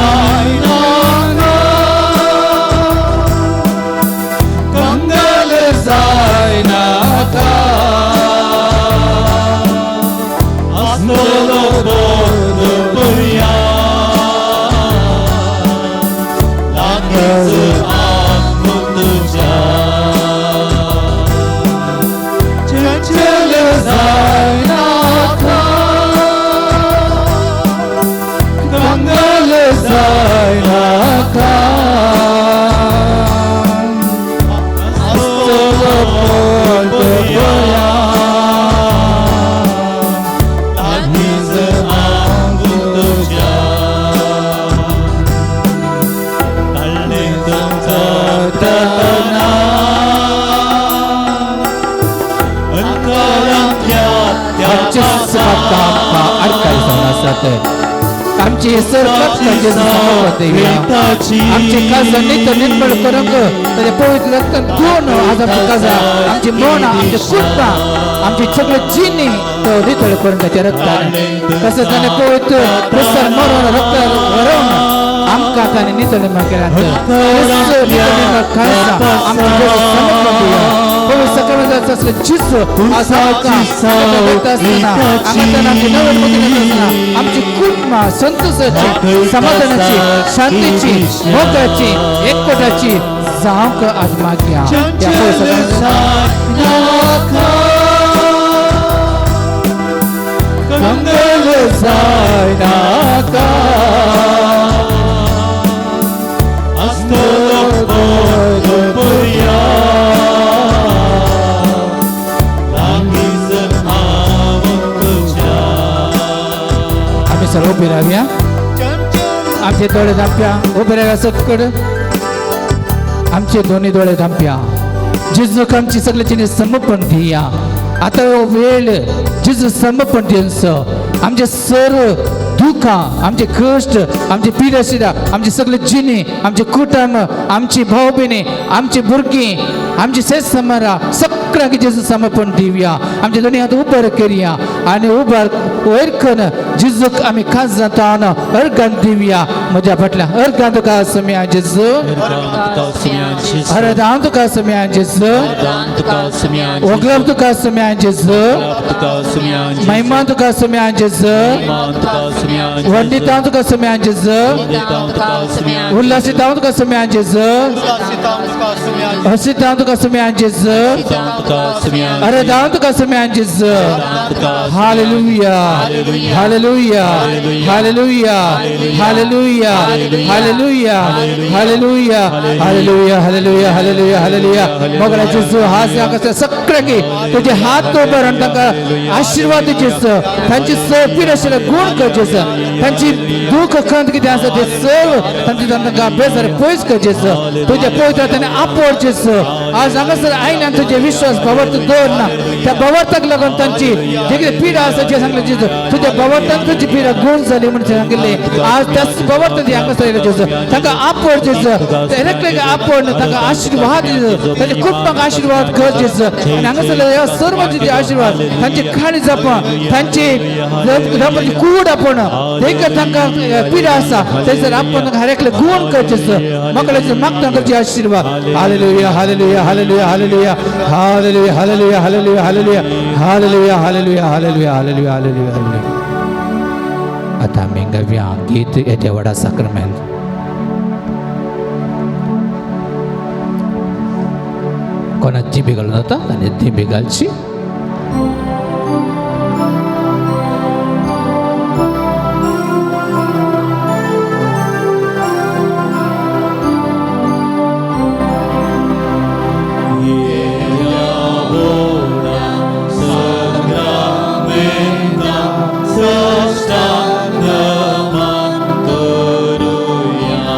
C: जायनाका.
B: आसात. आमची सर कष्ट जेजू समर्पण दिवया. आमची काजा नित निर्मळ करूंक ताच्या पवित्र रक्तान धुवन आज आमची काजा, आमची मन, आमचे कुटुंब, आमची सगळे जिनी तो नितळ करून ताच्या रक्तान, तसंच ताणें पवित्र प्रसर मरून रक्त वरोवन आमकां ताणें नितळ निर्मळ केल्यात. नितळ निर्मळ काजा आमची जेजू समर्पण दिवया. पवित्र सकाळी असले जेजू आज आमकां आसतना हांगाच्यान आमची नवीन मुदी आसतना आमची कुटुंबां संतोषाची, समाधानाची, शांतीची, मोगाची, एकवटाची जावंक आज मागया. त्या पवित्र
C: कंगल जायनाका आसतलो पुरया लागींच हांव तुज्या.
B: आम्ही सर्व उभे राहूया. आमचे दोळे धांप्या. उभे राहूया सकड. आमचे दोन्ही दोळे धांप्या. जेजूक आमची सगळ्याची समर्पण दिया. आता हो वेळ जेजू समर्पण दिवचो. आमचे सर्व दुखां, आमचे कश्ट, आमचे पिडाशिडा, आमचे सगळे जिणे, आमचे कुटुंब, आमची भाव भयणी, आमची भुरगीं, आमची शेत समारा सगळ्यांक जेजू समर्पण दिवया. आमचे दोन्ही हात उबर करया आनी उबर वयर करून जेजूक आमी खास जाता अर्गान दिवया. म्हज्या फाटल्या अर्गान तुका असम्या जेजू, अर्दान तुका असम्या जेजू, वगलब तुका असम्या जेजू, महिमा तुका असम्या जेजू, वंदिता तुका असम्या जेजू, उल्हासिता तुका असम्या जेजू, हसिता तुका असम्या जेजू, अर्दान तुका असम्या जेजू. Hallelujah, hallelujah, hallelujah, hallelujah, hallelujah, hallelujah, hallelujah, hallelujah, hallelujah, hallelujah. मोगरा जेजू, हात आकाशात सगळ्यांकी तुझे हात उबर आणि तांकां आशीर्वाद जेजू. तांची सर्व पिराशिल्ले गुण कर जेजू. तांची दुःख खंत कितें आसा ते सर्व तांची तांकां बेजार पयस कर जेजू. तुझ्या पवित्र ताणें आपोड जेजू. आज हांगासर आयल्यान तुझे विश्वास भावार्थ दवर ना, त्या भावार्थाक लागून तांची जे कितें पिडा आसा जे सांगले जेजू, तुझ्या भावार्थान तुझी पिडा गुण जाली म्हणून सांगिल्ले. आज त्याच भावार्थान ती हांगासर आयले जेजू. तांकां आपोड जेजू, एकलेक आपोड तांकां आशीर्वाद जेजू. तांच्या कुटुंबाक आशीर्वाद कर जेजू. आनी हांगासर ह्या सर्वांचे जे आशीर्वाद तांची खाणी जापा, तांची कूड आपण देखा तांकां पिडा आसा थंयसर आपण हर एकले गुण कर जेजू. मकळाचे मागता करचे आशीर्वाद. Hallelujah, hallelujah, hallelujah, hallelujah, hallelujah, hallelujah, hallelujah, hallelujah, hallelujah, hallelujah, hallelujah, hallelujah, hallelujah, hallelujah. आता आमी गावया गीत येद्या व्हडा साक्रमेंत. कोणाक जिबी घालून जाता ताणें दिंबी घालची.
C: साष्टांग नमन करूया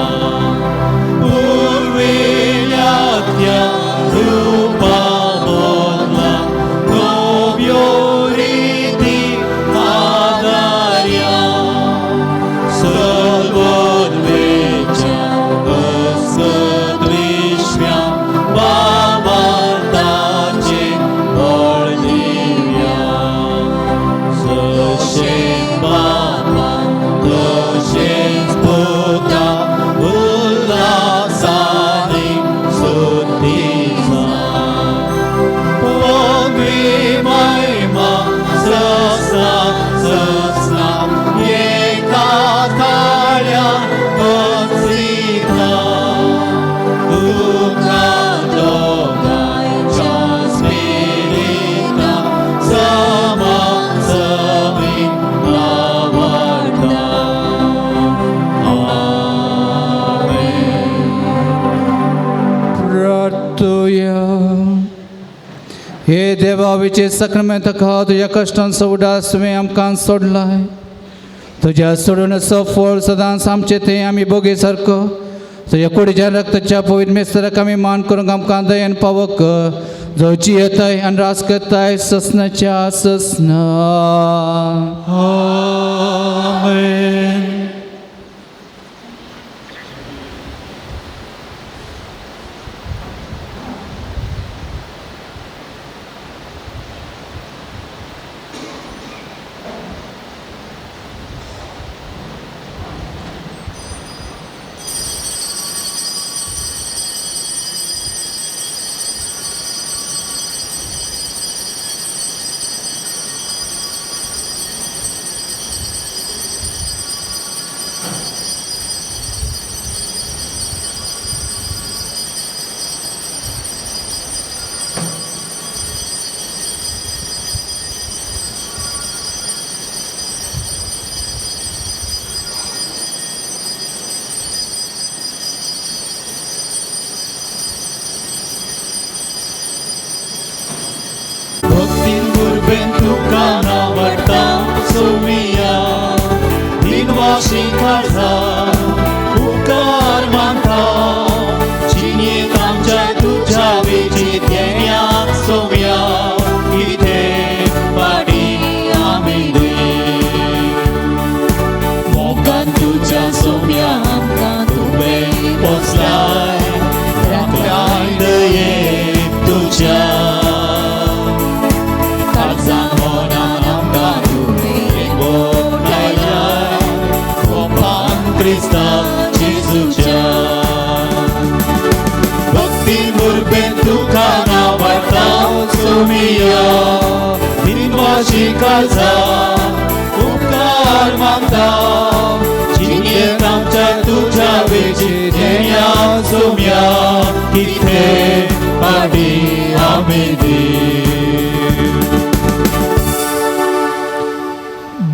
C: पुर्विल्या त्या रूपा बदला नव्यो रिती आदार्या सर्वोद्वेच्या असदृश्या बाबांताचे बळ दिव्या जशें बाबा तशेंच पुता उल्हासाने स्तुतीचा पगवी महिमा ससना ससना एका थाळ्या वंचिता तुका दोगांच्या स्पिरिता समा समी आवडता. आमेन.
B: प्रार्थुया. हे देवा, विचे साक्रमेंताक तुज्या कश्टांचो उडास तुवें आमकां सोडलाय. तुज्या सोडून फळ सदांच आमचे ते आमी बोगे सारको तुज्या कुडीच्या रक्ताच्या पवित्र मेस्तराक आमी मान करूंक आमकां दयेन पावक, जो जियेताय आनी राज करताय ससनाच्या ससना.
C: आमेन.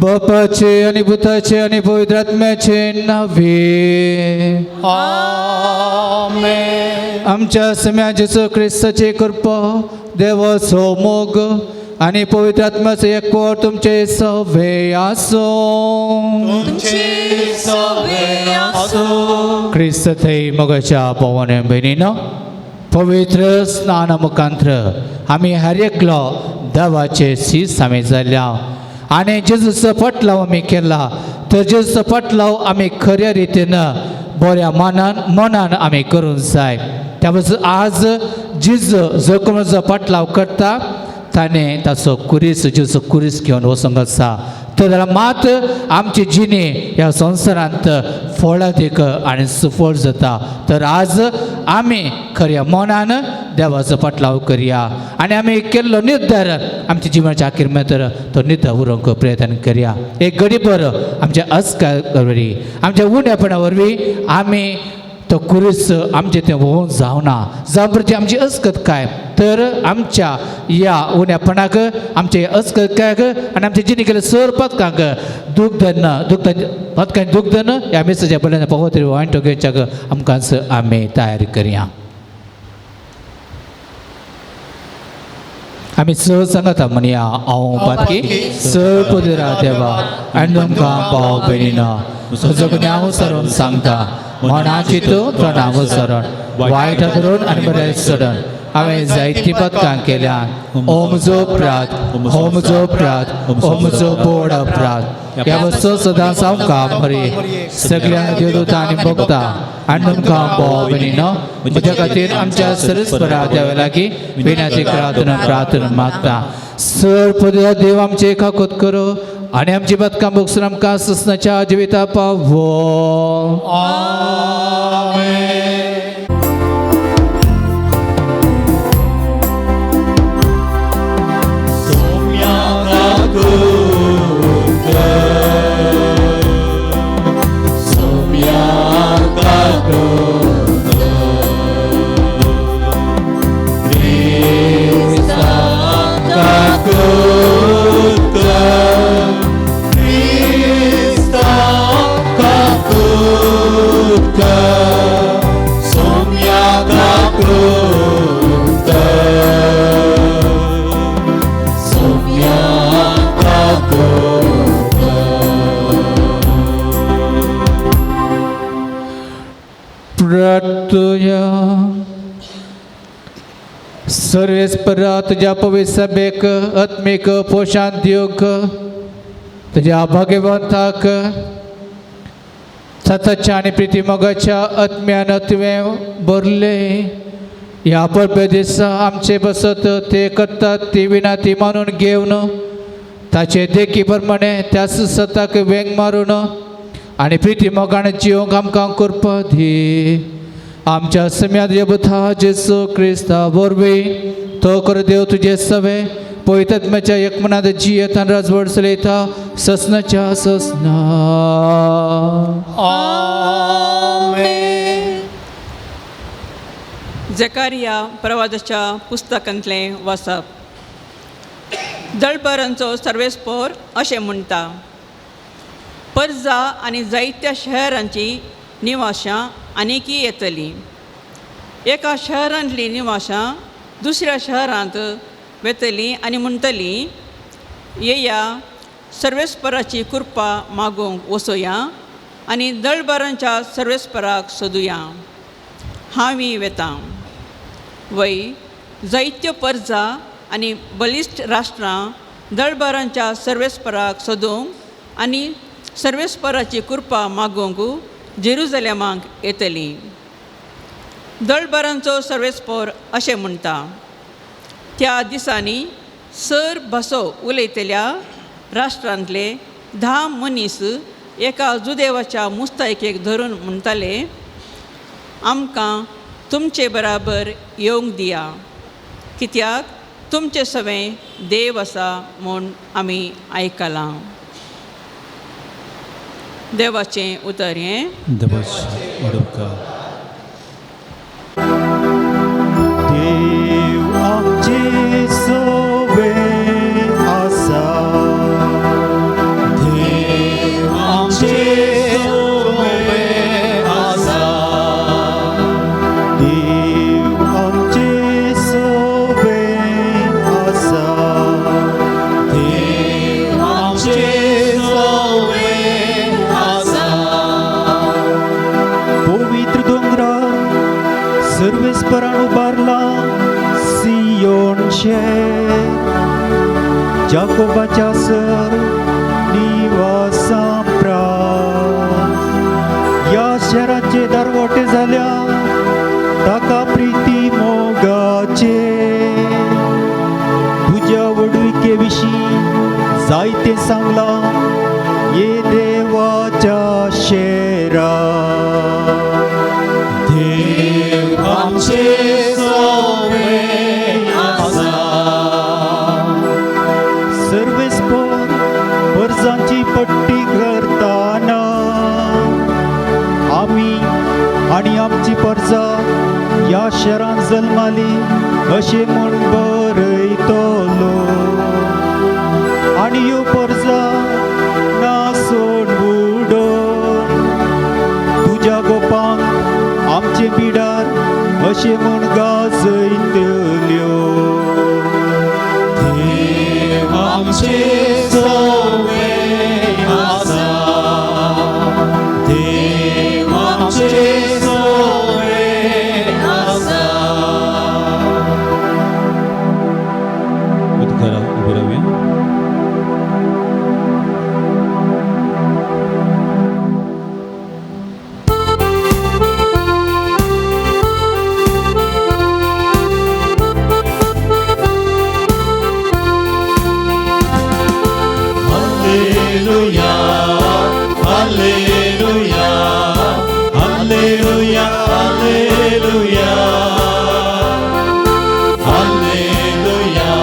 B: बापाचे आणि पुताचे आणि पवित्र आत्म्याचे नावे
C: आमेन.
B: आमच्या सम्या जेजू क्रिस्ताचे कृपा, देवाचो मोग आणि पवित्र आत्म्याचो एकवट तुमचे सवे आसूं.
C: तुमचे सवे आसूं.
B: क्रिस्त थंय मोगाच्या पवन भयणीनो, पवित्र स्नान मुखांत्र आमी हर एकलो देवाचे शीस आमी जाल्या आनी जेजूचो फाटलाव आमी केला तर जेजूचो फाटलाव आमी खऱ्या रितीन बऱ्या मनान मनान आमी करूंक जाय. त्या पासून आज जेजू जखमाचो फाटलाव करता ताणें ताचो कुरीस जेजूचो कुरीस घेवन वचूंक आसा. तर जाल्यार मात आमची जिणे ह्या संवसारांत फळादीक आनी सुफळ जाता. तर आज आमी खऱ्या मनान देवाचो फाटलाव करया आनी आमी केल्लो निर्धार आमच्या जिवनाच्या अखेर मेरेन तो निर्धार उरोवंक प्रयत्न करया. एक घडी बरो आमच्या अस्कार वरवीं आमच्या उणेपणा वरवीं आमी तो कुरीस आमचें तें व्होवून जावना जावं प्रती आमची अस्कत काय तर आमच्या ह्या उण्यापणाक आमच्या अस्कतकायक आनी आमच्या जिणे केले सर पदकांक दूख धन्न दूख पदकांक दूख धन्न ह्या मिसाच्या बल्यान पवित्र वांटो घेवच्याक आमकां आमी तयार करया. आमी चड सांगता म्हणया हांव पातकी चड पदरा देवा आनी तुमकां भाव भयणीनो म्हजो हांव सरून सांगता मनाची तूं तोंडाक सरण वायट धरून आनी बरें सोडून हांवें जायतीं पदकां केल्या. ओ म्हजो अपराध, हो म्हजो अपराध, हो म्हजो बोड अपराध. ह्या वस्तू सदां सामकां बरी सगळ्या देवदूतां आनी भोगता आनी तुमकां भाव भयणीनो म्हज्या खातीर आमच्या सरस्परा देवा लागीं विनंती प्रार्थना प्रार्थना मागता. सर पदरा देव आमचे काकोत करो आनी आमची बदकां भोगसून आमकां ससनाच्या जिविता पावो.
C: आमेन.
B: सर्वेस्परा तुज्या पवित्र सभेक आत्मीक पोशान दिवंक तुज्या भाग्यवंताक सताच्या आनी प्रितीमोगाच्या आत्म्यान तुवें भरलें. ह्या परबे दिसा आमचे बसत ते करतात ती विनाती मानून घेवन ताचे देखी प्रमाणे त्याच सताक वेंग मारून आनी प्रिती मोगान जिवंक आमकां करपा दी. आमच्या सम्याद यबथा जेसू क्रिस्ता वरवीं तो कर देव तुजे सवे पवित्र एकमनात जियेत आनी राजवट चलयता ससनाच्या ससना.
C: आमेन.
D: जकारिया प्रवादाच्या पुस्तकांतलें वाचप. दळबरांचो सर्वेस्पोर अशें म्हणटा, परजा आनी जायत्या शहरांची निवाशां आनीकी येतलीं. एका शहरांतलीं निवाशां दुसऱ्या शहरांत वेतलीं आनी म्हणटलीं, येया सर्वेस्पराची कृपा मागूंक वचोया आनी दळबरांच्या सर्वेस्पराक सोदुया. हांवूय वेतां. वय जायत्यो परजा आनी बलिश्ट राष्ट्रां दळबरांच्या सर्वेस्पराक सोदूंक आनी सर्वेस्पराची कृपा मागूंक जेरुजलेमाक येतलीं. दळबरांचो सर्वेस्पोर अशें म्हणटा, त्या दिसांनी सर भासो उलयतल्या राष्ट्रांतले 10 मनीस एका जुदेवाच्या मुस्तायकेक धरून म्हणटाले, आमकां तुमचे बराबर येवंक दिया, कित्याक तुमचे सवें देव आसा म्हूण आमी आयकलां. देवाचें उतर हें.
A: देवाचें उडोवका.
E: देव आमचे सवे आसा, देव आमचे सवे आसा, देव आमचे सवे आसा, देव आमचे सवे आसा. पवित्र दोंगरार सर्वेस्परान उबारला सियोन शहर, जाकोबाच्या सर निवासा प्राण. ह्या शहराचे दारवटे जाल्या ताका प्रिती मोगाचे. तुज्या व्हडविके विशीं जायतें सांगलां ये देवाच्या शेरा.
C: देव आमचे सवे आसा,
E: सर्वेस्पर परजांची पट्टी करताना आमी आनी आमची परजा ह्या शहरांत जल्माली अशें म्हूण बरयतलो. आनी ह्यो परजा ना सोड उडोवन तुज्या गोपांक आमचे बिडार अशें म्हूण गाजयतल्यो.
C: देव आमचे सवे आसा, देव आमचे सवे आसा.
A: उद्गारा उबे रावया.
C: Hallelujah, hallelujah, hallelujah, hallelujah, hallelujah,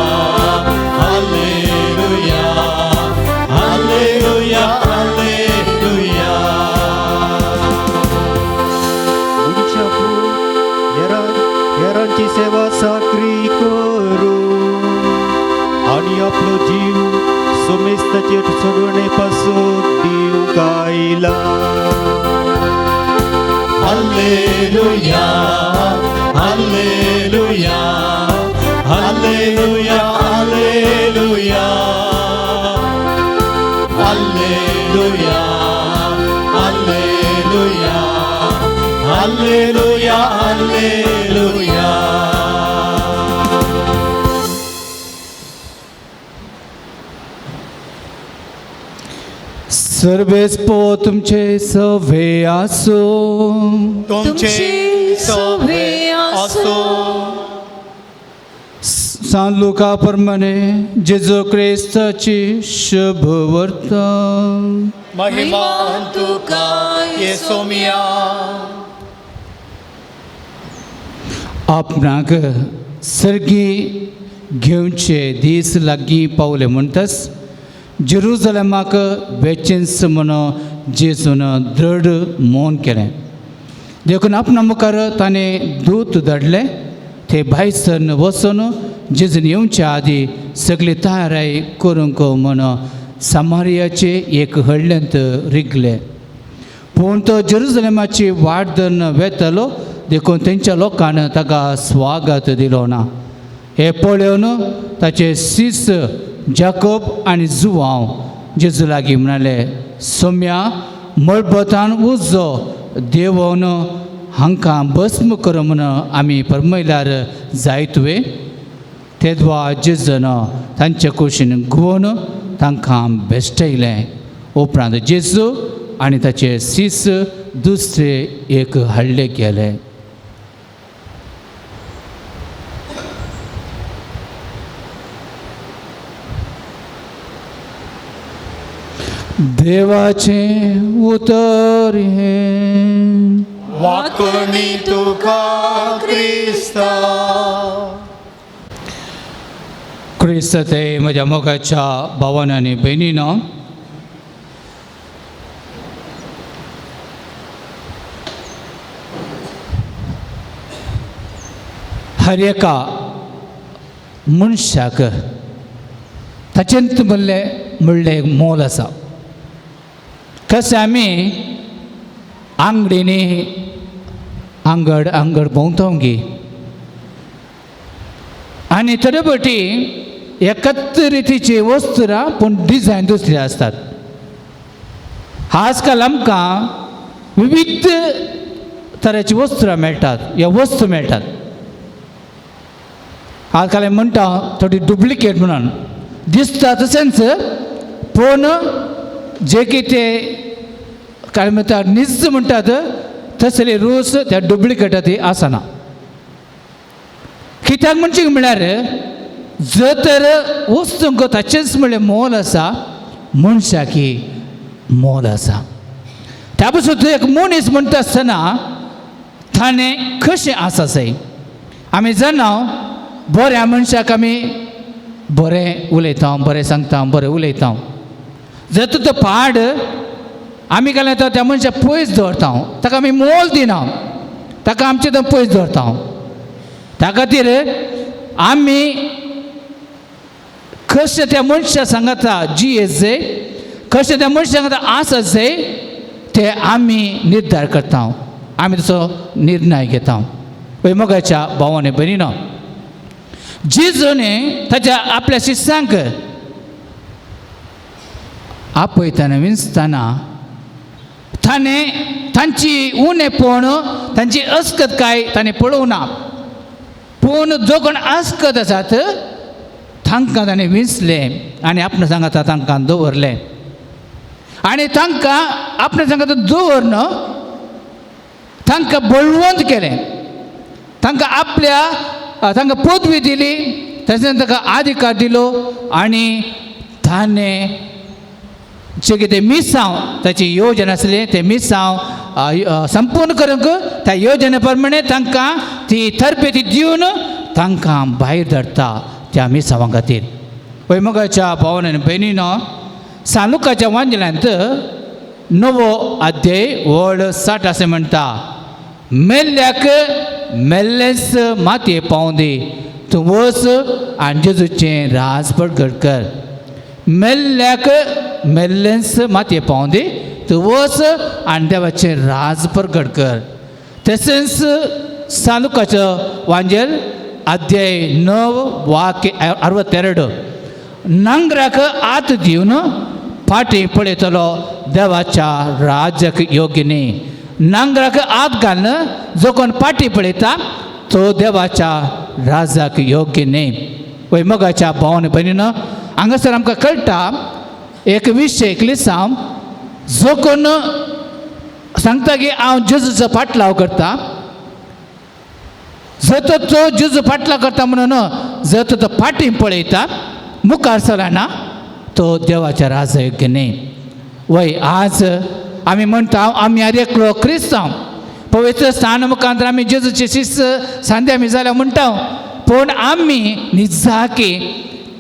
C: hallelujah, hallelujah, hallelujah.
E: मनशा पूत हेरांची सेवा साकरी करू आनी आपलो जीव सोमेस्ताचेर सोडवणे पासून दिवंक आयला.
C: Hallelujah, hallelujah, hallelujah, hallelujah, hallelujah, hallelujah, hallelujah, hallelujah.
B: सर्वेस्पो तुमचे सवे आसो.
C: तुमचे सवे आसो.
B: सान लुका प्रमाणे जेजू क्रिस्ताची शुभ वर्ता.
C: महिमा तुका येसोमिया.
B: आपणाक सर्गी घेवचे दीस लागीं पावले म्हणटाच जेरुजलेमाक वेचेंस म्हण जेजून दृढ मौन केलें. देखून आपणा मुखार ताणें दूत धाडले. ते भायर सरन वचून जेजून येवच्या आदी सगळी तयाराय करूंक म्हण सामारियाचे एक हळ्ळेंत रिगले. पूण तो जेरुजलेमाची वाट धरून वेतालो देखून तेंच्या लोकान ताका स्वागत दिलो ना. हें पळोवन ताचे सीस जाकोब आनी जुवांव जेजू लागीं म्हणाले, सोम्या मळबतान उजो देवोन हांकां भस्म कर म्हूण आमी परमयल्यार जायत वे. तेदवा जेजून तांचे कुशीन घुंवून तांकां बेश्टयलें. उपरांत जेजू आनी ताचे सीस दुसरे एक हाडले गेले. देवाचें उतर हें.
C: वाकणी तुका क्रिस्ता.
B: क्रिस्त ते म्हज्या मोगाच्या भावान आनी भयणीनो, हर एका मनशाक ताचेंत म्हणलें एक मोल आसा. कशें आमी आंगडींनी आंगड आंगड भोंवता गी आनी थोडे फावटी एकाच रितीची वस्तुरां पूण डिजायन दुसरी आसतात. आजकाल आमकां विविध तरेची वस्त्रां मेळटात या वस्तू मेळटात. आजकाल म्हणटा थोडी डुप्लिकेट म्हणून दिसता तशेंच, पूण जे कितें काय म्हणटा निज म्हणटात तसली रूच त्या डुप्लिकेटा ती आसना. कित्याक म्हणचे म्हळ्यार जर तर वस्तूंक ताचेंच म्हणलें मोल आसा, मनशाकी मोल आसा. त्या पसून एक मनीस म्हणटा आसतना ताणें कशें आसा सय आमी जाणा. बऱ्या मनशाक आमी बरें उलयता, बरें सांगता, बरें उलयता. जर तो पाड आमी घालून येता त्या मनशाक पयस दवरता, ताका आमी मोल दिना, ताका आमचे थंय पयस दवरता. त्या खातीर आमी कशें त्या मनशा सांगता जियेत, कशें त्या मनशा सांगता आसा जाय ते आमी निर्धार करता, आमी तसो निर्णय घेता. पळय मोगाच्या भावान भयणीनो, जेजूने ताच्या आपल्या शिष्यांक आपयतना विंचतना ताणें तांची उणेपण तांची अस्कत काय ताणें पळोवना, पूण जो कोण आस्कत आसात तांकां ताणें विंचलें आनी आपणा सांगाता तांकां दवरलें आनी तांकां आपणा सांगाता दवरन तांकां बळवंत केलें, तांकां आपल्या तांकां पदवी दिली, तशेंच तांकां अधिकार दिलो आनी ताणें जें कितें मिसांव ताची योजना आसली तें मिसांव संपूर्ण करूंक त्या योजने प्रमाणे तांकां ती तरबेती दिवन तांकां भायर धाडटा त्या मिसांवां खातीर. पळय मोगाच्या भावान आनी भयणीनो, सालुकाच्या वांजल्यांत नवो अध्याय वळ 60 अशें म्हणटा, मेल्ल्याक मेल्लेंच मातये पावूं दी, तूं वच आनी जेजूचें राज प्रगट कर. मेल्ल्याक मेल्लेंच मातये पावूं दी, तूं वच आनी देवाचें राज प्रगट कर. तशेंच सालुकाचो वांजेल अध्याय 9 वाक्य 62, नांगराक आत दिवन फाटीं पळयतलो देवाच्या राज्याक योग्य न्ही. नांगराक आत घालून जो कोण फाटीं पळयता तो देवाच्या राजाक योग्य न्ही. वय मोगाच्या भावान भयणीनो, हांगासर आमकां कळटा एक विशय क्लिसांव जो कोण सांगता की हांव जेजूचो फाटलाव करता, जर तर तो जेजू फाटलाव करता म्हणून जर तर तो फाटीं पळयता मुखार सरना तो देवाच्या राजा योग्य न्ही. वय आज आमी म्हणटा आमी हर एकलो क्रिस्तांव, पवित्र स्थान मुखांतर आमी जेजूचे शिस्त सांदे आमी जाल्या म्हणटा, पूण आमी निजाकी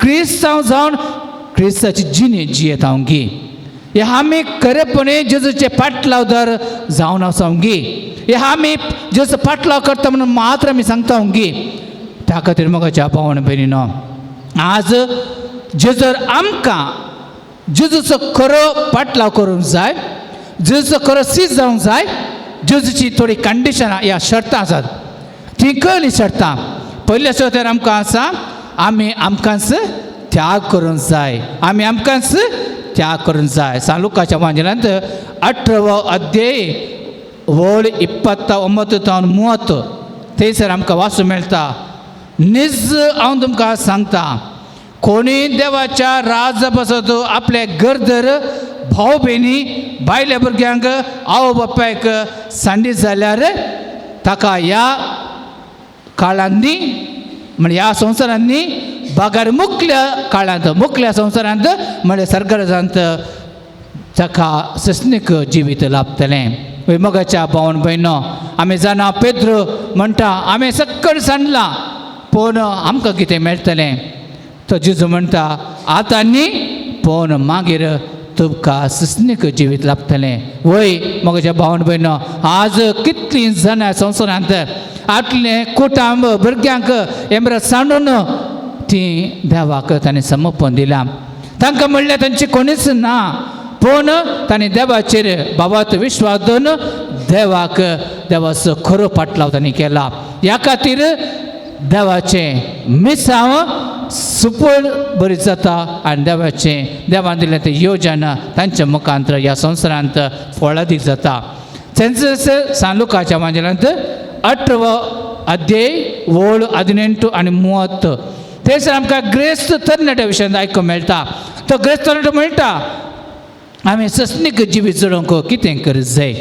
B: क्रिस्तांव जावन क्रिस्ताची जिणी जियेता गी. हे आमी खरेपणी जेजूचे फाटलावदार जावन आसा गी. हे आमी जेजूचो फाटलाव करता म्हणून मात्र आमी सांगता गी. त्या खातीर मोगाच्या भावण भयणीनो, आज जेजर आमकां जेजूचो खरो फाटलाव करूंक जाय, जेजूचो खरो सीज जावंक जाय. जेजूची थोडी कंडिशनां ह्या शर्तां आसात, ती कळ्ळी शर्तां. पयल्या शर्तार आमकां आसा आमी आमकांच त्याग करूंक जाय, आमी आमकांच त्याग करूंक जाय. सान लुकाच्या वांजेलांत 18वो अध्याय वळ 29 तावन 30 थंयसर आमकां वाचूंक मेळटा. निज हांव तुमकां सांगता, कोणी देवाच्या राजा पासत आपले गरदर भाव भयणी बायल्या भुरग्यांक आवय बापायक सांडी जाल्यार ताका ह्या काळांनी म्हणजे ह्या संवसारांनी बागार मुकल्या काळांत मुकल्या संवसारांत म्हणजे सरकारांत ताका सस्नीक जिवीत लाभतलें. मोगाच्या भावन भयणो, आमी जाणा पेद्रो म्हणटा आमी सक्कड सांडलां पूण आमकां कितें मेळटलें. तो जेजू म्हणटा आतां न्ही पूण मागीर तुमकां सस्नीक जिवीत लाभतलें. वय मोगाच्या भावन भयणो, आज कितलीं जाणां संवसारांत आपलें कुटुंब भुरग्यांक एमरा सांडून ती देवाक ताणें समर्पण दिलां. तांकां म्हणल्यार तांची कोणीच ना, पूण ताणें देवाचेर बाबाचो विश्वास दवरून देवाक देवाचो खरो फाटलाव ताणें केला. ह्या खातीर देवाचें मिसांव सुपळ बरी जाता आनी देवाचें देवान दिल्लें तें योजना तांच्या मुखांत ह्या संवसारांत फळादीक जाता. तेंच सान लुकाच्या वांजेलांत 18वो अध्याय वळ 18 आनी 30 थंयसर आमकां ग्रेस्त तरणाट्या विशयांत आयकूंक मेळटा. तो ग्रेस्त तरणाटो म्हणटा आमी सस्नीक जिवीत जडोवंक कितें करूंक जाय.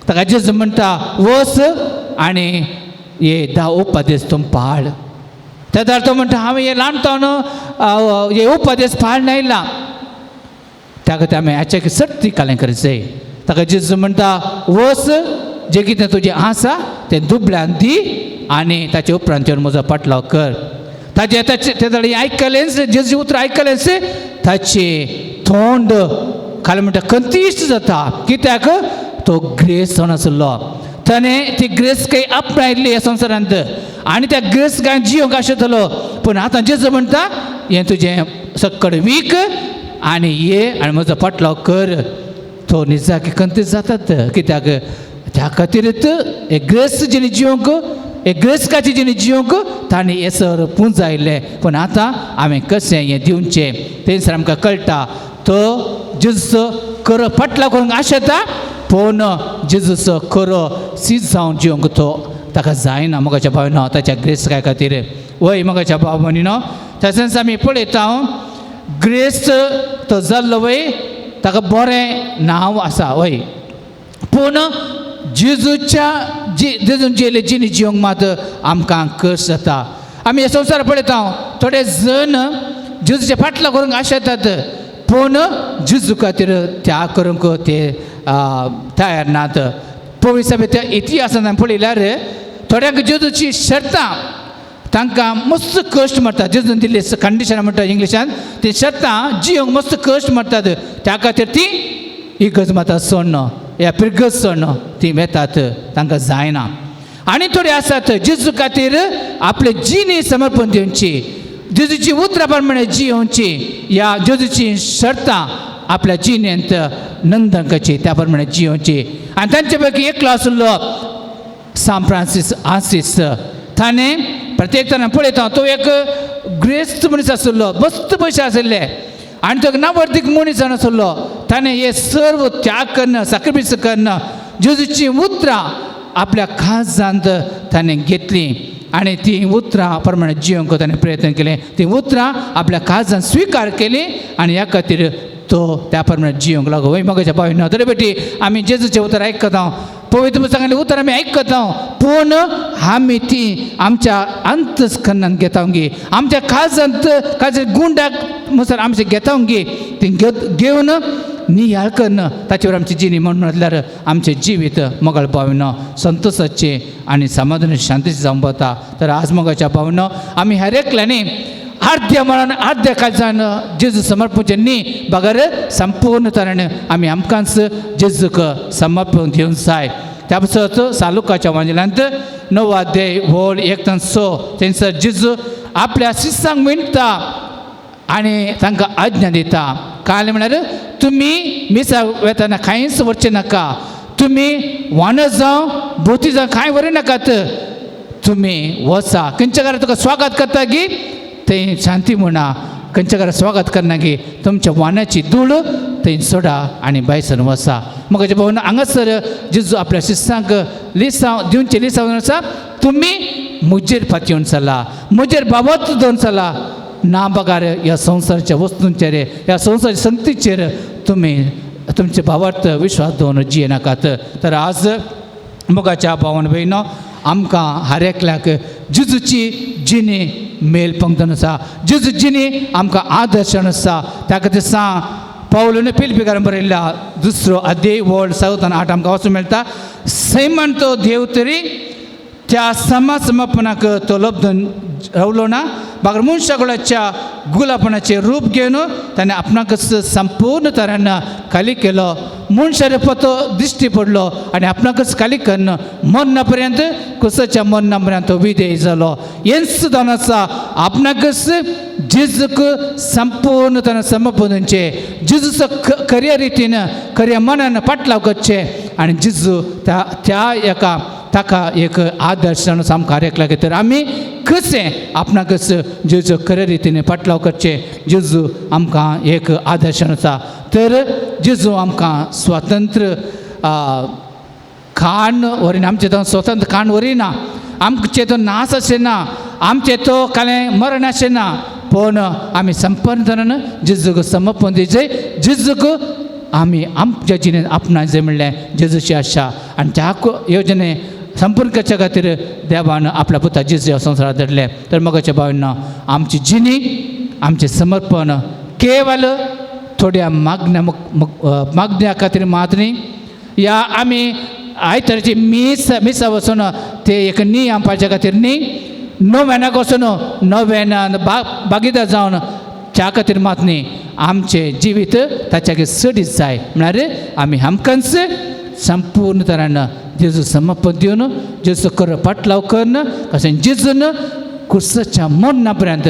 B: ताका जेजू म्हणटा वच आनी हे 10 उपदेश तूं पाळ. तेदार तो म्हणटा हांवें हे ल्हानपण हे उपदेश पाळ आयला. त्या खातीर आमी हाच्या सर्ती कालें करूंक जाय. ताका जेजू म्हणटा वच जें कितें तुजें आसा तें दुबळ्यान दी आनी ताचे उपरांत येवन म्हजो पाटलाव कर. ताचे ताचे तेदळ आयकलेंच जेजूचें उतर आयकलेंच ताचें तोंड खाली म्हणटा कंतीश्ट जाता. कित्याक तो ग्रेस जावन आसलो. ताणें ती ग्रेस काही आपणायल्ली ह्या संवसारांत आनी त्या ग्रेस काय जियोंक आशिल्लो. पूण आतां जेजू म्हणटा हें तुजें सक्कड वीक आनी ये आनी म्हजो पाटलाव कर. तो निजाकी कंतीस जातात. कित्याक त्या खातीरच एक ग्रेस जेणे जियोंक एक ग्रेसकाची जेणे जियोंक ताणें हें सर पुंजायलें. पूण आतां हांवें कशें हें दिवचें थंयसर आमकां कळटा. तो जेजूचो खरो फाटलाव करूंक आशेता पूण जेजूचो खरो सीज जावन जियोंक तो ताका जायना. मोगाच्या भावनो ताच्या ग्रेसकाय खातीर. वय मोगाच्या भाव भयणीनो, तशेंच आमी पळयता ग्रेस तो जाल्लो वय ताका बरें नांव आसा वय, पूण जेजूच्या जेजून जेले जिणी जियोंक मात आमकां कश्ट जाता. आमी हे संवसार पळयता थोडे जण जेजूचे फाटलाव करूंक आशेतात पूण जेजू खातीर त्याग करूंक ते तयार नात. पवित्र सभेच्या इतिहासान आमी पळयल्यार थोड्यांक जेजूची शर्तां तांकां मस्त कश्ट मारतात. जेजून दिल्ली कंडिशनां म्हणटा इंग्लिशान ती शर्तां जियोंक मस्त कश्ट मारतात. त्या खातीर ती इगर्ज माता सोडण ह्या पिरगज सोडण ती वेतात, तांकां जायना. आनी थोडे आसात जेजू खातीर आपले जिणी समर्पण दिवची, जेजूची उतरां प्रमाणे जियोवची, ह्या जेजूची शर्तां आपल्या जिणेंत नंदन करची त्या प्रमाणे जियोवची. आनी तांचे पैकी एकलो आशिल्लो सान फ्रांसीस आसीस. ताणें प्रत्येक जाणां पळयता तो एक ग्रेस्त मनीस आशिल्लो, मस्त पयशे आशिल्ले आनी तो एक नावर्दीक मनीस जावन आशिल्लो. ताणें हे सर्व त्याग कन्न सॅक्रिफायस कन्न जेजूची उतरां आपल्या खास ताणें घेतलीं आनी ती उतरां प्रमाणे जियोंक ताणें प्रयत्न केले. ती उतरां आपल्या खासान स्विकार केली आनी ह्या खातीर तो त्या प्रमाणे जिवंक लागो वय मगाच्या भाव तरी बेटी आमी जेजूचें उतर आयकता पवित्र पुस्तकांतलें उतर आमी आयकता पूण आमी ती आमच्या अंतस्करणान घेता गे आमच्या काळजांत काळजा गुंडाक मुसर आमचे घेता गे ती घेवन नियाळ कन्न ताचेर आमची जिणी म्हण म्हटल्यार आमचें जिवीत मोगाळ भावना संतोषाचें आनी समाधान शांतीचें जावन वता. तर आज मोगाच्या भावना आमी हर एकल्यांनी अर्द्या मनान अर्द्या काळजान जेजू समर्पणचें न्ही बगर संपूर्ण तरेन आमी आमकांच जेजूक समर्पण दिवंक जाय. त्या पासत सालुकाच्या वांजेलांत 9 अध्याय वळ 1 ते 6 थंयसर जेजू आपल्या शिस्सांक म्हणटा आनी तांकां आज्ञा दिता. काल म्हळ्यार तुमी मिसा वेतना कांयच व्हरचें नाका, तुमी वानस जावं बोती जावं कांय व्हरूं नाकात, तुमी वचा खंयच्या घरा तुका स्वागत करता गी थंय शांती म्हणा, खंयच्या घरा स्वागत करना गी तुमच्या वानाची धूळ थंय सोडा आनी भायसर वचा. मगाच्या भावन हांगासर जेजू आपल्या शिस्सांक लिसांव दिवचें लिसांव आसा तुमी म्हजेर फातयेवन चला, म्हजेर बाबत दवरून चला, ना बगार ह्या संवसाराच्या वस्तूंचेर ह्या संवसाराच्या संगतीचेर तुमी तुमचे भावार्थ विश्वास दवरून जियेनाकात. तर आज मोगाच्या भावन भयणो आमकां हर एकल्याक जेजूची जिणी मेल पंक्तन आसा, जेजू जिणी आमकां आदर्श आसा. त्या खातीर सांग पावलून पिलिपीकारान बरयल्ल्या 2 अध्याय वळ 7 आनी 8 आमकां वचूंक मेळटा. सैमान तो देव तरी त्या समाजपणाक तो लब्धून रावलो ना, बागर मनशाकुळाच्या गुलापणाचें रूप घेवन ताणें आपणाकच संपूर्ण तरेन खाली केलो. मनशा रुपांत तो दिश्टी पडलो आनी आपणाकच खाली कन्न मरना पर्यंत कुसाच्या मरना पर्यंत तो विधेय जालो. हेंच जावन आसा आपणाकच जेजूक संपूर्ण तरेन समर्पण, जेजूचो खऱ्या रितीन खऱ्या मनान फाटलाव करचें आनी जेजू त्या त्या एका ताका एक आदर्श जावन सामकार एकला. तर आमी कशें आपणाकच जेजू खऱ्या रितीन फाटलाव करचें, जेजू आमकां एक आदर्श आसा. तर जेजू आमकां स्वातंत्र्य खाण व्हरिना, आमचें तो स्वतंत्र खाण व्हरिना, आमचें तो नास अशें ना, आमचें तो कालें मरण अशें ना, पूण आमी संपूर्ण जेजूक समर्पण दिवचें, जेजूक आमी आमच्या जिणेंत आपणायचें म्हणलें जेजूची आशा. आनी त्या योजने संपूर्ण करच्या खातीर देवान आपल्या पुता जेजू ह्या संवसारांत धाडलें. तर मोगाच्या भावांनो आमची जिणी आमचें समर्पण केवल थोड्या मागण्या मागण्या खातीर मात न्ही, या आमी आयतारची मीस मिसा वचून ते एक नियम पाळच्या खातीर न्ही, नव्यानाक वचून नव्यान बागीदार जावन त्या खातीर मात न्ही, आमचें जिवीत ताच्या खातीर चडीत जाय. म्हळ्यार आमी आमकांच संपूर्ण तरान जेजू समर्पण दिवन जेजू कर फाटलाव करून कशें जेजून कुर्साच्या मरणा पर्यंत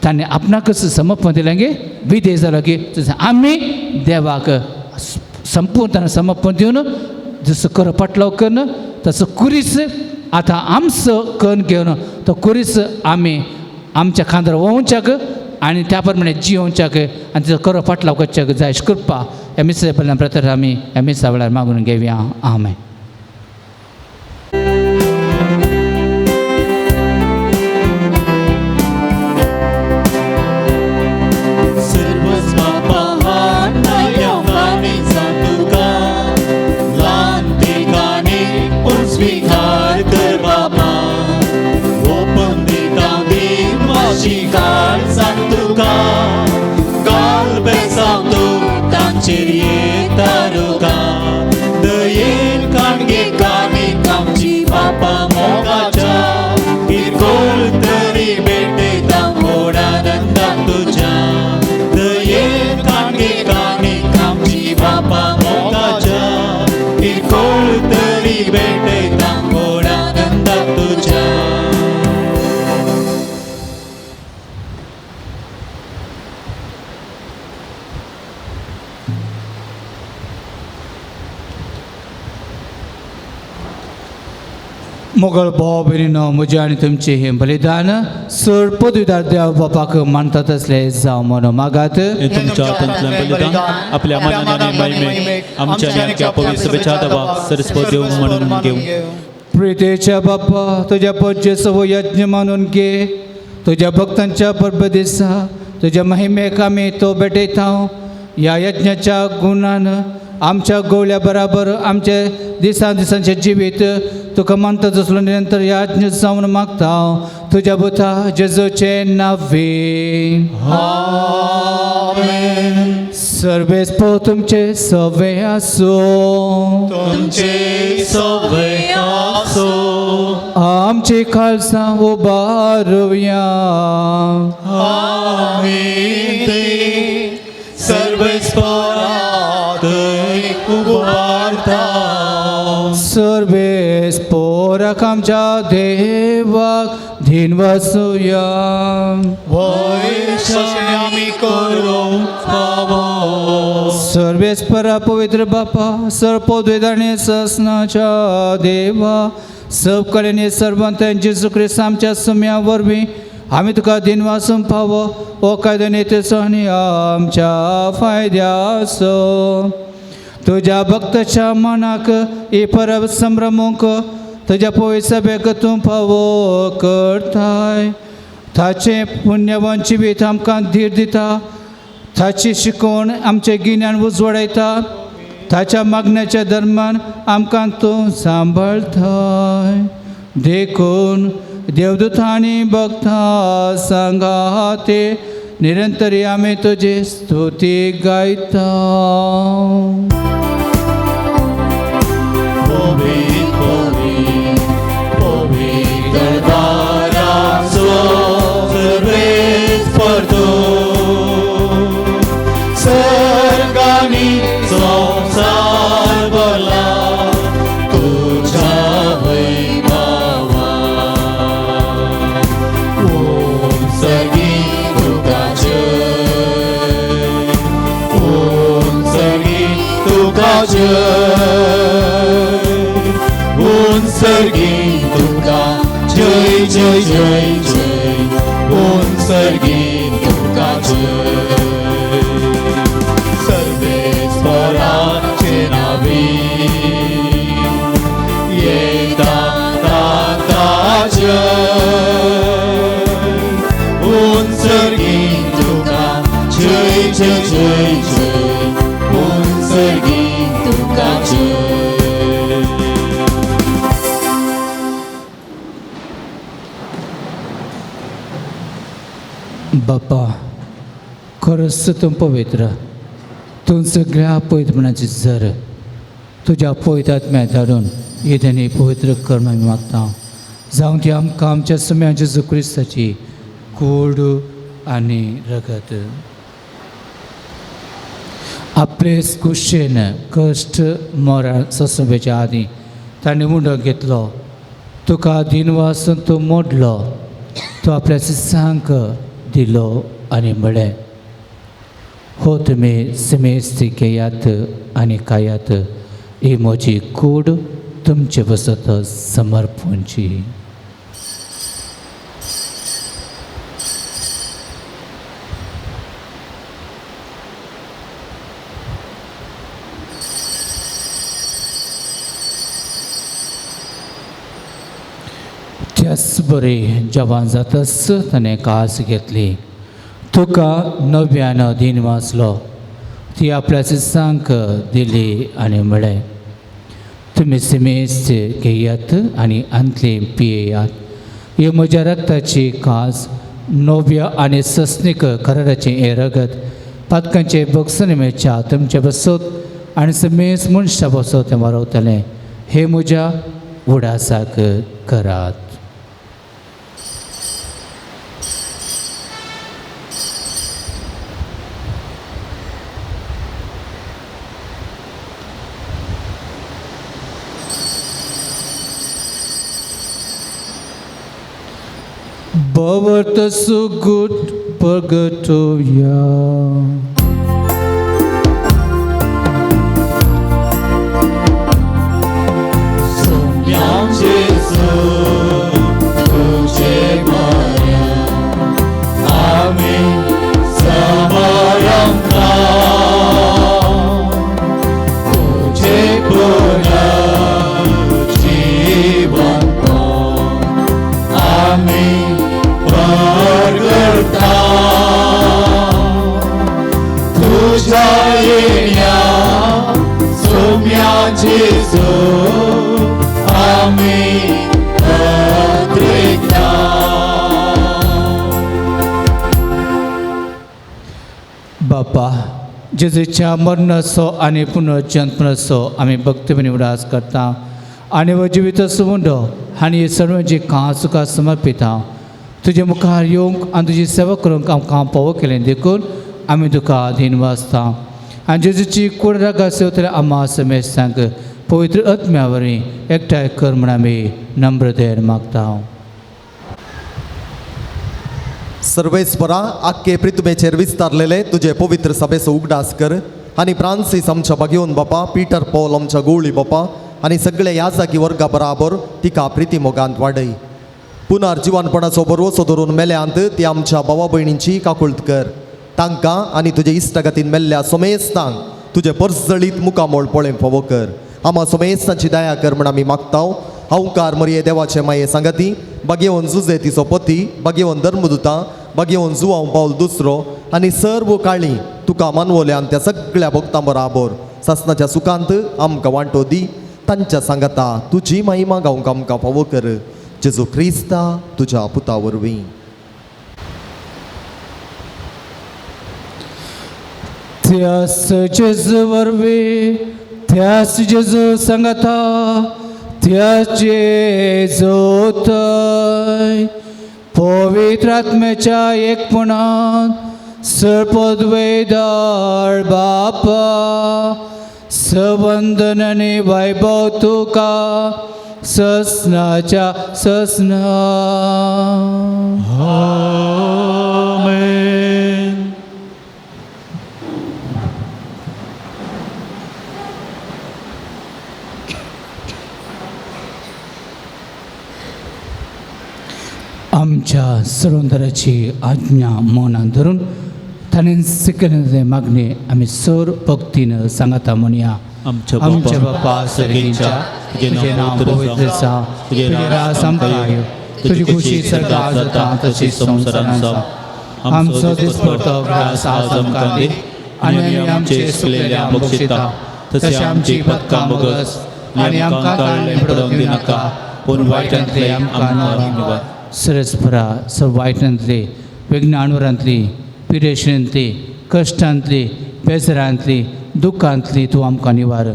B: ताणें आपणाकच समर्पण दिलें गे विधेय जालो की तशें आमी देवाक संपूर्ण तरान समर्पण दिवन जसो कर फाटलाव करून तसो कुरीस आतां आमचो करून घेवन तो कुरीस आमी आमच्या खांदार वोवच्याक आनी त्या प्रमाणे जियोवच्याक आनी तिचो करो फाटलाव करच्याक जाय कृपा ह्या मिसा पयल्यान प्रतर आमी ह्या मिसा वेळार मागून घेवया. आमेन. मोगळ भाव भयणीनो म्हजें आनी तुमचें हें बलिदान सर पदवीदार देव बापाक मानतात तसलें जावं म्हणून मागात.
A: तुमच्या हातांतलें बलिदान आपल्या मानाने आणि महिमेक आमच्या आणि आमच्या पवित्र सभेच्या दबाक सरस्वत देव म्हणून घेऊ.
B: प्रितेच्या बाप्पा तुज्या पज्जेचो हो यज्ञ मानून घे, तुज्या भक्तांच्या परब दिसा तुज्या महिमेक आमी तो भेटयता. ह्या यज्ञाच्या गुणान आमच्या गोवल्या बराबर आमचे दिसा दिसांचे जिवीत तुका मानता जसलो निरंतर याज्ञ जावन मागता तुज्या बुथा जेजूचे नावे. सर्वेस पो तुमचे सवे आसूं.
C: तुमचे सवे आसो.
B: आमची खालसा उबारुया.
C: आमी ते सर्वेस्परात उबारता.
B: सर्वेस पोराक आमच्या देवाक धीन वसुया.
C: वय आमी करूंक फावो.
B: सर्वेस्परा पवित्र बापा सर पदवेदाने ससनाच्या देवा सब कडेन सर्वंत जेजू क्रिस्त आमच्या सुम्या वरवीं आमी तुका दिन वासूंक फावो हो कायदो नेतेचो आनी आमच्या फायद्याचो. तुज्या भक्ताच्या मनाक ही परब संभ्रमूंक तुज्या पयसभेक तूं फावो करताय. ताचें पुण्यवान जिवीत आमकां धीर दिता. ताची शिकवण आमचें गिन्यान उजवाडायता. ताच्या मागण्याच्या दरम्यान आमकां तूं सांबाळताय. देखून देवदूतांनी भक्ता सांगाते निरंतरी आमी तुजी स्तुती गायता.
C: सर्गानी संसार भरला तुझ्या वैभवा. ओम सगी तुका जय. ओम सगी तुका जय. ओम सर्गी तुका जय जय जय जय. ओम सर्गी तुका जय. सर्वेस्पराचे नावे येता ताका जय. ओम सर्गी तुका जय जय जय जय. ओम सर्गी तुका जय.
B: बापा खरंच तूं पवित्र तूं सगळ्या पवित्रपणाची जर तुज्या पवित्र आत्म्या धाडून येदनी पवित्र कर्म आमी मागता. जावं ती आमकां आमच्या सुम्या जेजू क्रिस्ताची कूड आनी रगत. आपले कुशेन कश्ट मरण सोंसपाच्या आदीं ताणें उंडो घेतलो. तुका दिनवासून तूं मोडलो. तो आपल्या शिसांक दिलो आनी म्हळें, हो तुमी समेस्त घेयात आनी खायात. ही म्हजी कूड तुमचे बसत समर्पणची. त्याच बरी जवान जातच ताणें कास घेतली. तुका नव्यान दिन वाचलो. ती आपल्या शिसांक दिली आनी म्हळें, तुमी सिमेस्त घेयात आनी आंतली पियेयात. ही म्हज्या रक्ताची कास नव्या आनी सस्नीक कराराचें हें रगत पातकांचे भोगसणे मेळच्या तुमचे बसत आनी समेस्त मनशां बसत तें वारवतलें. हे म्हज्या उडासाक करात. Bhavarta sugut purgatoria.
C: Amin. तुझ्या येण्या सोम्या जेजू आमी अद्रेकता.
B: बापा जेजूच्या मरणाचो आनी पुनर्जन्माचो आमी भक्तीपणी उडास करता आनी व जिवीत सुवंडो आनी सर्वांची कांस तुका समर्पिता. तुजे मुखार येवंक आनी तुजी सेवा करूंक आमकां पावो केलें देखून आमी तुका अधीन वाचता. आनी जेजूची कोड रागा सेवतल्या आमा समेस्तांक पवित्र आत्म्या वरवीं एकठांय कर म्हूण आमी नम्रतेन मागता.
F: सर्वेस्परा आख्खे पृथ्वेचेर विस्तारलेले तुजे पवित्र सभेचो उगडास कर आनी फ्रांसीस आमच्या बागेवन बापा, पीटर पॉल आमच्या गोवळी बापा आनी सगळे ह्या जागी वर्गा बराबर तिका प्रिती मोगांत वाडय. पुनर्जिवनपणाचो भरवसो धरून मेल्यांत ती आमच्या भावा भयणींची काकुळत कर. तांकां आनी तुजे इश्टागतीन मेल्ल्या सोमेस्तांक तुजे परजळीत मुखामोळ पळय फावो कर. आमा सोमेस्तांची दया कर म्हण आमी मागता. हांवकार मरये देवाचे माये सांगाती बागेवन जुजे तिचो पती, बागेवन धर्मदुता, बागेवन जुवांव पावल दुसरो आनी सर्व काळी तुका मानवल्यान त्या सगळ्या भक्तां बराबर सासनाच्या सुखांत आमकां वांटो दी. तांच्या सांगाता तुजी महिमा गावंक आमकां फावो कर. जेजू क्रिस्ता तुज्या पुता वरवीं.
B: त्यास जेजू वरवीं, त्यास जेजू सांगाता, त्यास जेजूतय पवित्र आत्म्याच्या एकपणान सर्पद्वैदार बापा सवंदन आनी वैभव तुका ससनाच्या ससना.
A: आमेन.
B: आमच्या सरोंदराची आज्ञा मनान धरून ताणें शिकयल्ले मागणे आमी सर भक्तीन सांगाता म्हणया. आमच्या बापा सर्गीच्या, तुजें नांव पवित्र जावं, तुजें राज आमकां येवं, तुजी खुशी सर्गांत जाता तशी संवसारांत जावं. आमचो दिसपडतो ग्रास आज आमकां दी आनी आमी आमचे चुकलेल्या बक्षिता तशें आमची पदकां बोगस आनी आमकां ताळें पडोवंक दिनाका, पूण वायटांतले आमकां निवार. सरस्परा सर वायटांतली, विज्ञानवरांतली, पिरेशेंतली, कश्टांतली, बेजरांतली, दुख्खांतली तूं आमकां निवार.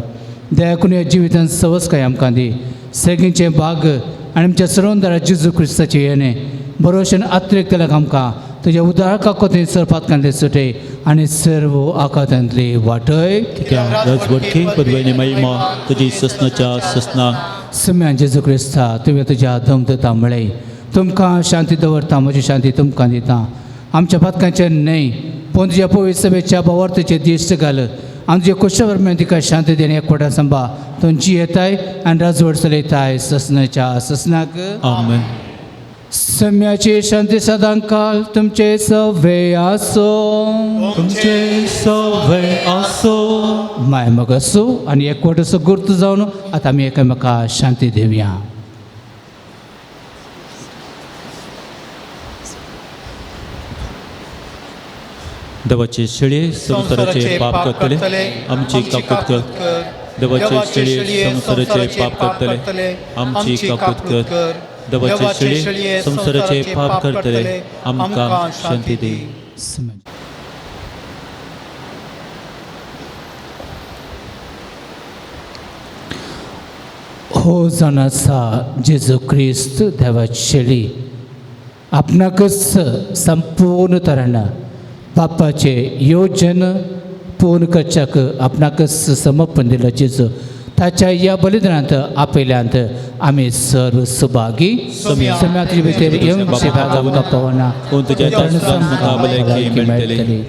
B: दयाकून ह्या जिवितांत सवसकाय आमकां दी. सगळींचें भाग आनी आमच्या सरोंदरा जेजू क्रिस्ताचें येणें बरोवशेन आत्रेक आमकां तुज्या उदार काकोतें सरपातकांतले सुटय आनी सर्व आकातांतली वाटय.
A: कित्याक राजवटकी पदवेनी महिमा तुजी ससनाच्या ससना.
B: सम्यान जेजू क्रिस्ता तुवें तुज्या दमदता म्हळें तुमकां शांती दवरता, म्हजी शांती तुमकां दिता. आमच्या पातकांचेर न्हय पूण तुज्या पवित्र सभेच्या भावार्थेचेर दिश्ट घाल आनी तुज्या कुशवर्म्यान तिका शांती देणे एकवटा सांबा. तुमची येताय आनी राजवट चलयताय ससनाच्या ससनाक.
A: आमेन.
B: सम्याची शांती सदांकाल तुमचे सवे आसो.
A: तुमचे सवे आसो.
B: माय मग आसूं आनी एकवट असो गुर्त जावन आतां आमी एकामेका शांती दिवया.
A: देवाचे शेळये संवसाराचे पाप करतले आमची काकूत कर. देवाचे शेळये संवसाराचे पाप करतले आमची काकूत कर. देवाचे शेळये संवसाराचे पाप करतले आमकां शांती दी.
B: हो जावन आसा जेजू क्रिस्त देवाची शेळी आपणाकच संपूर्ण तरान बापाचे योजन पूर्ण करच्याक आपणाकच समर्पण दिलं जेजू ताच्या ह्या बलिदानांत आपयल्यांत आमी सर्व सुभागी. सम्या तुजे भितर येवचे भाग आमकां पावना
A: पूण तुज्या भलायकी मेळटली.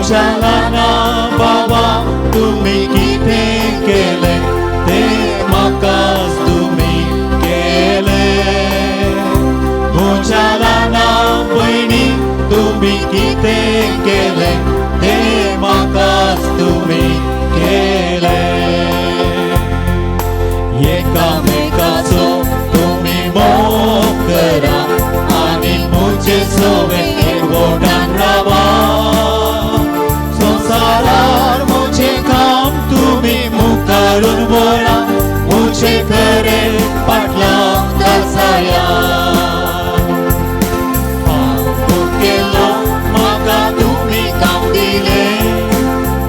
C: Chalana बाबा तुम्ही कितें केलें तें म्हाकाच तुमी केलें. कितें केलें तें म्हाकाच तुमी केलें. एकामेकाचो तुमी मोग करा आनी म्हजे सवें एकवटान रावा. संवसारार म्हजें काम तुमी मुखारून व्हरा, म्हजें खरें पाटलां दर्साया. हांव भुकेल्लो म्हाका तुमी काम दिलें,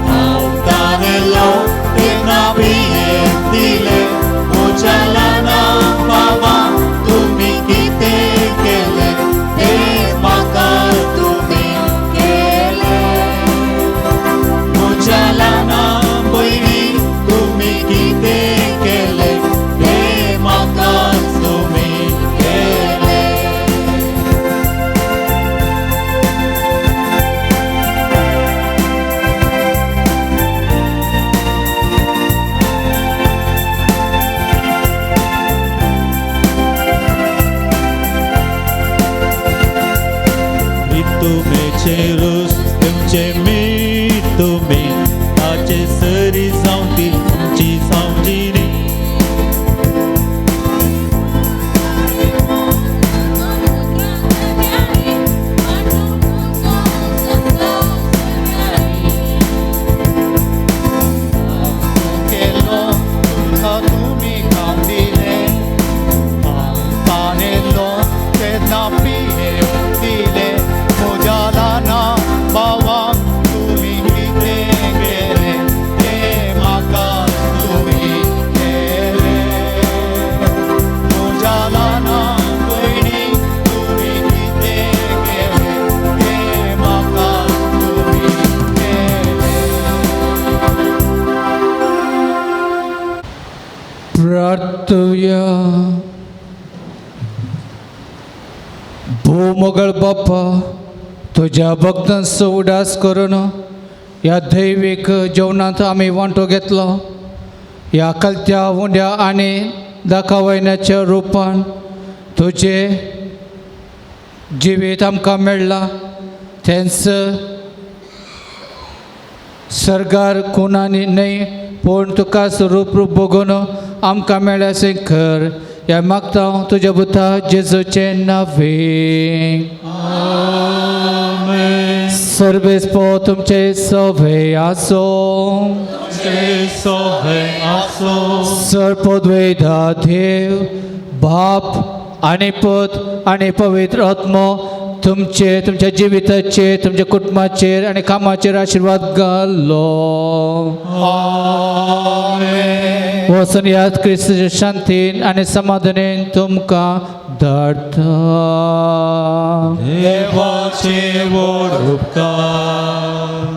C: हांव तानेल्लो तेन्ना पियेवंक दिलें. म्हज्या ल्हाना भावाक तुमी कितें केलें तें म्हाका तुमी केलें. म्हज्या ल्हाना भयणीक तुमी कितें केलें तें म्हाका तुमी केलें. तुमेचेरूच तुमचे मीठ तुमी ताचे सरी जावं ती तुमची सावजिणी.
G: केलो तुमकां तुमी काम दिलें, हांव तानेल्लो तेन्ना पियेवंक दिलें. म्हज्या ल्हाना भावाक तुमी कितें केलें तें म्हाका तुमी केलें. म्हज्या ल्हाना भयणीक तुमी कितें केलें तें म्हाका तुमी केलें.
B: प्रार्थुया. भूमगळ बाप्पा, तुज्या भक्तांचो उडास करून ह्या दैवीक जेवणांत आमी वांटो घेतलो. ह्या कलत्या उंड्या आनी दाखवण्याच्या रुपान तुजें जिवीत आमकां मेळ्ळां. तेंच सरकार कोणांनी न्हय पूण तुका रूप रूप बघून आमकां मेळ्ळ्याचें खर. ह्या मागता हांव तुज्या पुता जेजूचें नांवे. सर्वेस पो तुमचे सवे आसो. सर पदवेदा देव बाप आनी पूत आनी पवित्र आत्मो तुमचे तुमच्या जिविताचेर, तुमच्या कुटुंबाचेर आनी कामाचेर आशिर्वाद घालो. वचून ह्या क्रिस्ताच्या शांतीन आनी समाधानेन तुमकां धाडटा.
C: देवाचे व्हड उपकार.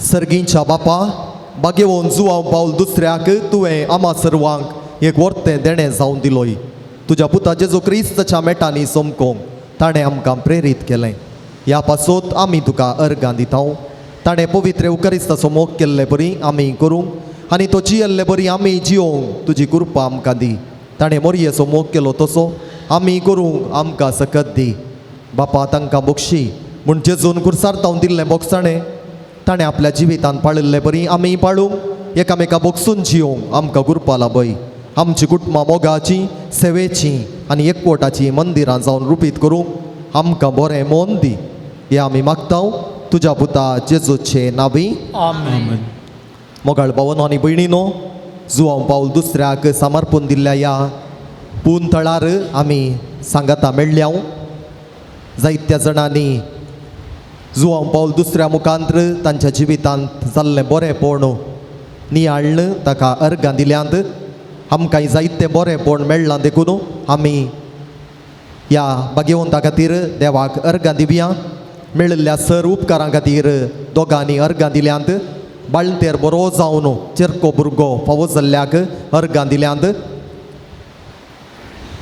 F: सर्गींच्या बापा, बागेवन जुवांव पावल दुसऱ्याक तुवें आमा सर्वांक एक वर्तें देणें जावन दिलोय. तुज्या पुता जेजू क्रिस्ताच्या मेटांनी चमकोंक ताणें आमकां प्रेरीत केलें. ह्या पासत आमी तुका अर्गां दिता. ताणें पवित्र उकरिस्ताचो मोग केल्ले बरी आमी करूंक आनी तो जियल्ले बरी आमी जियोंक तुजी कृपा आमकां दी. ताणें मोरयेचो मोग केलो तसो आमी करूंक आमकां सकत दी. बापा तांकां बक्षी म्हूण जेजून कुर्सार तावन दिल्लें बोगसाणें ताणें आपल्या जिवितांत पाळिल्ले बरी आमी पाळूंक एकामेका बोगसून जियोंक आमकां कृपा लाभय. आमची कुटुंबां मोगाची सेवेची आनी एकवटाची मंदिरां जावन रुपीत करूंक आमकां बरें मोन दी. हें आमी मागता तुज्या पुता जेजूचे नावी.
G: आमेन.
F: मोगाळ भावनो आनी भयणीनो, जुवांव पावल दुसऱ्याक समर्पून दिल्ल्या ह्या पून थळार आमी सांगाता मेळ्ळ्या. जायत्या जाणांनी जुवांव पावल दुसऱ्या मुखांत्र तांच्या जिवितांत जाल्लें बरेंपण नियाळ्ळें, ताका अर्गां दिल्यांत. आमकां जायतें बरेंपण मेळ्ळां देखून आमी ह्या भाग्यवंता खातीर देवाक अर्गां दिवया. मेळिल्ल्या सर उपकारां खातीर दोगांनी अर्गां दिल्यांत. बाळंतेर बरो जावन चेरको भुरगो फावो जाल्ल्याक अर्गां दिल्यांत.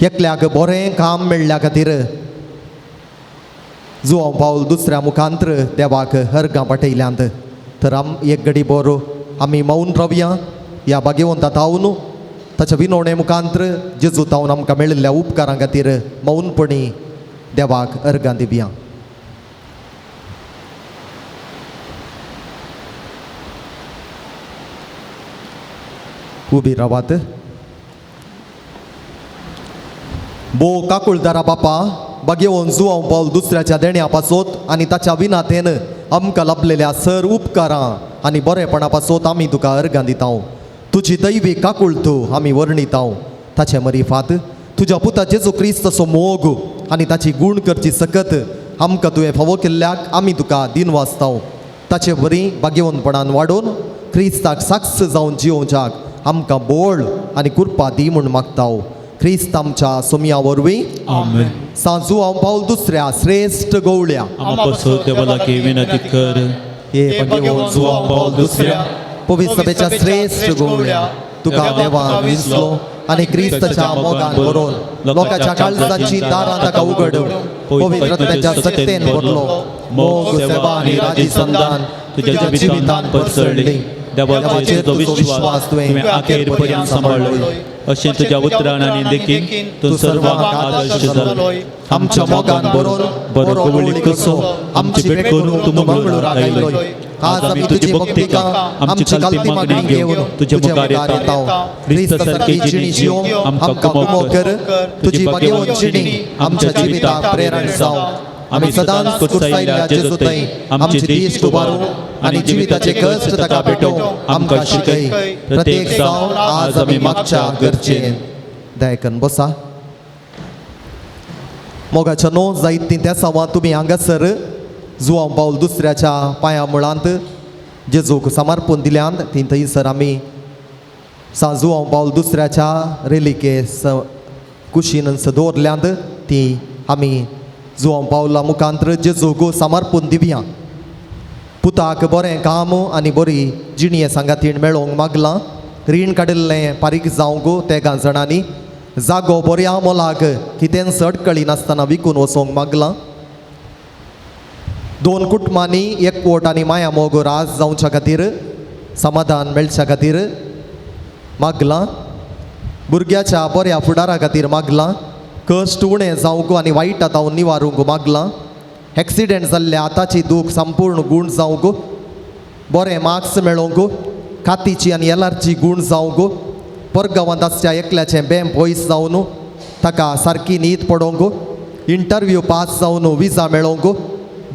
F: एकल्याक बरें काम मेळ्ळ्या खातीर जुवांव पावल दुसऱ्या मुखांत्र देवाक अर्गां पाठयल्यांत. तर आम एक घडी बरो आमी मौन रावया ह्या भाग्यवंता तावन ताच्या विनवणे मुखांत्र जेजू तावन आमकां मेळिल्ल्या उपकारां खातीर मौनपणी देवाक अर्गां दिवया. उबी रावात. बो काकुळदारा बापा, बागेवन जुवांव पावल दुसऱ्याच्या देण्या पासत आनी ताच्या विनातेन आमकां लाभलेल्या सर उपकारां आनी बरेपणा पासत आमी तुका अर्गां दिता. तुजी दैवी काकुळत आमी वर्णिता. ताचे मरिफात तुज्या पुता जेजू क्रिस्ताचो मोग आनी ताची गूण करची सकत आमकां तुवें फावो केल्ल्याक आमी तुका दिनवासता. ताचे वरी भाग्यवंतपणान वाडोवन क्रिस्ताक साक्ष जावन जियोवच्याक आमकां बोळ आनी कृपा दी म्हूण मागता. क्रिस्त आमच्या सोमया वरवीं.
A: आमेन.
F: सांजू हांव पावल दुसऱ्या श्रेश्ठ गवळ्या
A: आमा पासत देवा लागीं विनंती कर.
F: हे भगवंत
A: जुवांव पावल दुसऱ्या
F: पवित्र सभेच्या श्रेश्ठ गवळ्या, तुका देवान विसलो आनी क्रिस्ताच्या मोगान भरोवन लोकांच्या काळजाची दारां ताका उगड पवित्रतेच्या सत्तेन भरलो. मोग सेवा आनी राजी संदान तुज्या जिवितान पसरली.
A: देवाचेर तुजो विश्वास तुवें आखेर पर्यंत सांबाळ्ळो. अशें तुज्या उतरान आनी देखीन तूं सर्वांक आदर्श जालो.
F: आमच्या मोगान भरोवन
A: बरो कवळी कसो आमची भेट करून तूं मंगळूराक आयलो.
F: आज आमी तुजी भक्तिका आमची कालती मागणी घेवन
A: तुजे मुखार येता.
F: क्रिस्ता सारकी जिणी जियोंक आमकां कुमोक कर. तुजी भाग्यवंत जिणी आमच्या जिविताक प्रेरण जावं. आमी सदांच कुर्सायिल्ल्या जेजू थंय आमची दिश्ट उबारूं आनी जिविताचे कश्ट ताका भेटोवंक आमकां शिकय. प्रत्येक जावन आज आमी मागच्या गरजेन दयाकन बसा. मोगाच्या नो जायत ती त्या सवां तुमी हांगासर जुवांव पावल दुसऱ्याच्या पांया मुळांत जेजूक समर्पून दिल्यांत ती थंयसर आमी जुवांव पावल दुसऱ्याच्या रेलिके कुशीन दवरल्यांत ती आमी जुवांव पावला मुखांत्र जेजूक समर्पून दिवया. पुताक बरें काम आनी बरी जिणये सांगातीण मेळोवंक मागलां. रीण काडिल्लें फारीक जावंक तेगां जाणांनी जागो बऱ्या मोलाक कितेंच अडकळी नासतना विकून वचोंक मागलां. दोन कुटुंबांनी एकवट आनी माया मोग राज जावच्या खातीर समाधान मेळच्या खातीर मागलां. भुरग्याच्या बऱ्या फुडारा खातीर मागलां. कश्ट उणें जावंक आनी वायट आतां निवारूंक मागलां. एक्सिडेंट जाल्ल्या आतांची दूख संपूर्ण गूण जावंक, बरें मार्क्स मेळोवंक, कातीची आनी एलर्जी गूण जावंक, परगांवांत आसच्या एकल्याचें बेम पयस जावन ताका सारकी न्हीद पडोवंक, इंटरव्यू पास जावन विजा मेळोवंक,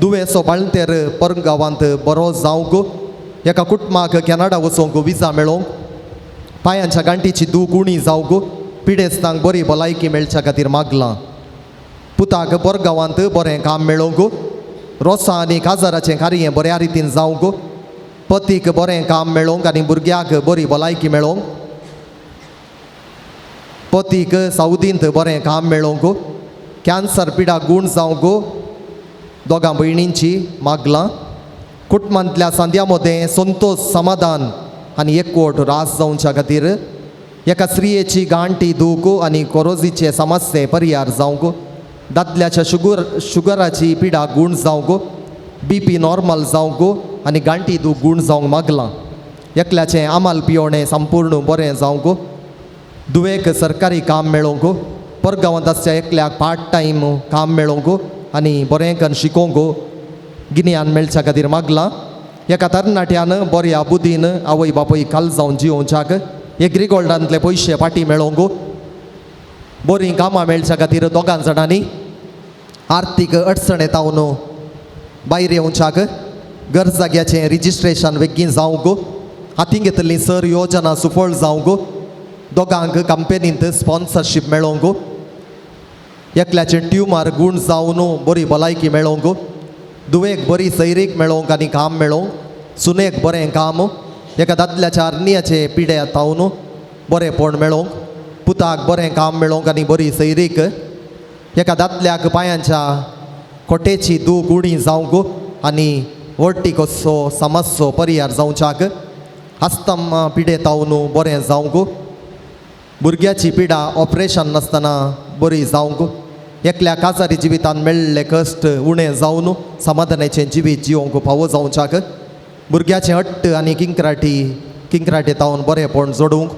F: दुयेंसो बाळंतेर परगांवांत बरो जावंक, एका कुटुंबाक कॅनडा वचोंक विजा मेळोवंक, पांयांच्या गांठीची दूख उणी जावंक, पिडेस्तांक बरी भलायकी मेळच्या खातीर मागलां. पुताक बोरगांवांत बरें काम मेळोवंक, रोसां आनी काजाराचें कार्य बऱ्या रितीन जावंक, पतीक बरें काम मेळोवंक आनी भुरग्याक बरी भलायकी मेळोवंक, पतीक सावदींत बरें काम मेळोवंक, कॅन्सर पिडा गूण जावंक दोगां भयणींची मागलां. कुटुंबांतल्या सांद्या मदें संतोश समाधान आनी एकवट रास जावच्या खातीर एका स्त्रियेची गांठी दूख आनी कोरोजीचे समस्ये परिहार जावंक दादल्याच्या शुगराची पिडा गूण जावंक बीपी नॉर्मल जावंक आनी गांठी दूख गूण जावंक मागलां. एकल्याचें आमाल पियोणें संपूर्ण बरें जावंक दुवेक सरकारी काम मेळोवंक परगांवांत आसच्या एकल्याक पार्ट टायम काम मेळोवंक आनी बरें करून शिकोवंक गिन्यान मेळच्या खातीर मागलां. एका तरणाट्यान बऱ्या बुद्दीन आवय बापूय खाल जावन जियोवच्याक एग्रीगोल्डांतले पयशे फाटीं मेळोवंक बरीं कामां मेळच्या खातीर दोगां जाणांनी आर्थीक अडचण येता भायर येवच्याक घर जाग्याचें रिजिस्ट्रेशन बेगीन जावंक हातीं घेतली सर योजना सुफळ जावंक दोगांक कंपनींत स्पॉन्सरशीप मेळोवंक एकल्याचें ट्युमर गूण जावन बरी भलायकी मेळोवंक दुवेक बरी सैरीक मेळोवंक आनी काम मेळोवंक सुनेक बरें काम एका दादल्याच्या आर्नियाचे पिड्या तावन बरेंपण मेळोवंक पुताक बरें काम मेळोवंक आनी बरी सैरीक एका दादल्याक पांयांच्या खोटेची दूख उणी जावंक आनी वर्टीकोसो समस्सो परिहार जावच्याक आस्तम पिडे तावन बरें जावंक भुरग्याची पिडा ऑपरेशन नासतना बरी जावंक एकल्या काजारी जिवितान मेळ्ळे कश्ट उणें जावन समाधानाचें जिवीत जिवंक फावो जावच्याक भुरग्याचें हट्ट आनी किंक्राटी तावन बरेंपण जोडूंक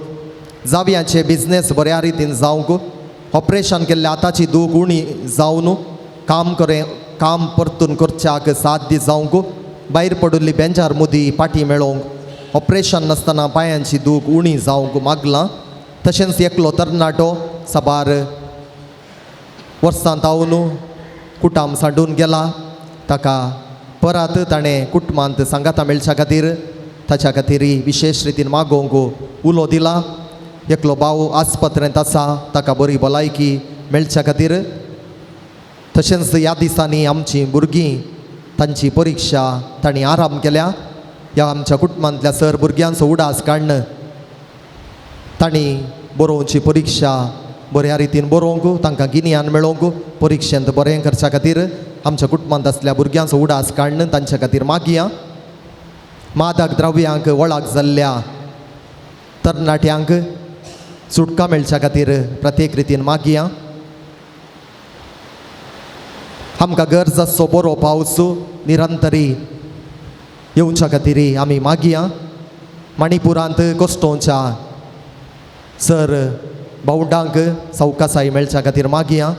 F: जाव्याचे बिजनेस बऱ्या रितीन जावंक ऑपरेशन केल्ल्या आतांची दूख उणी जावन काम परतून करच्याक साथ जावंक भायर पडिल्ली बेंजार मुदी पाटी मेळोवंक ऑपरेशन नासतना पांयांची दूख उणी जावंक मागलां. तशेंच एकलो तरणाटो साबार वर्सां तावन कुटाम सांडून गेला ताका परत ताणें कुटुंबांत सांगाता मेळच्या खातीर ताच्या खातीर विशेश रितीन मागोवंक उलो दिला. एकलो भाव आस्पत्रेंत आसा ताका बरी भलायकी मेळच्या खातीर. तशेंच ह्या दिसांनी आमचीं भुरगीं तांची परिक्षा तांणी आराम केल्या. ह्या आमच्या कुटुंबांतल्या सर भुरग्यांचो उडास काडून तांणी बरोवची परिक्षा बऱ्या रितीन बरोवंक तांकां गिन्यान मेळोवंक परिक्षेंत बरें करच्या खातीर आमच्या कुटुंबांत आसल्या भुरग्यांचो उडास काडून तांच्या खातीर मागया. मादक द्रव्यांक वळख जाल्ल्या तरणाट्यांक सुटका मेळच्या खातीर प्रत्येक रितीन मागया. आमकां गरज आसचो बरो पावस निरंतरी येवच्या खातीर आमी मागया. मणिपुरांत कोस्टोंच्या सर बावडांक सवकासाय मेळच्या खातीर मागया.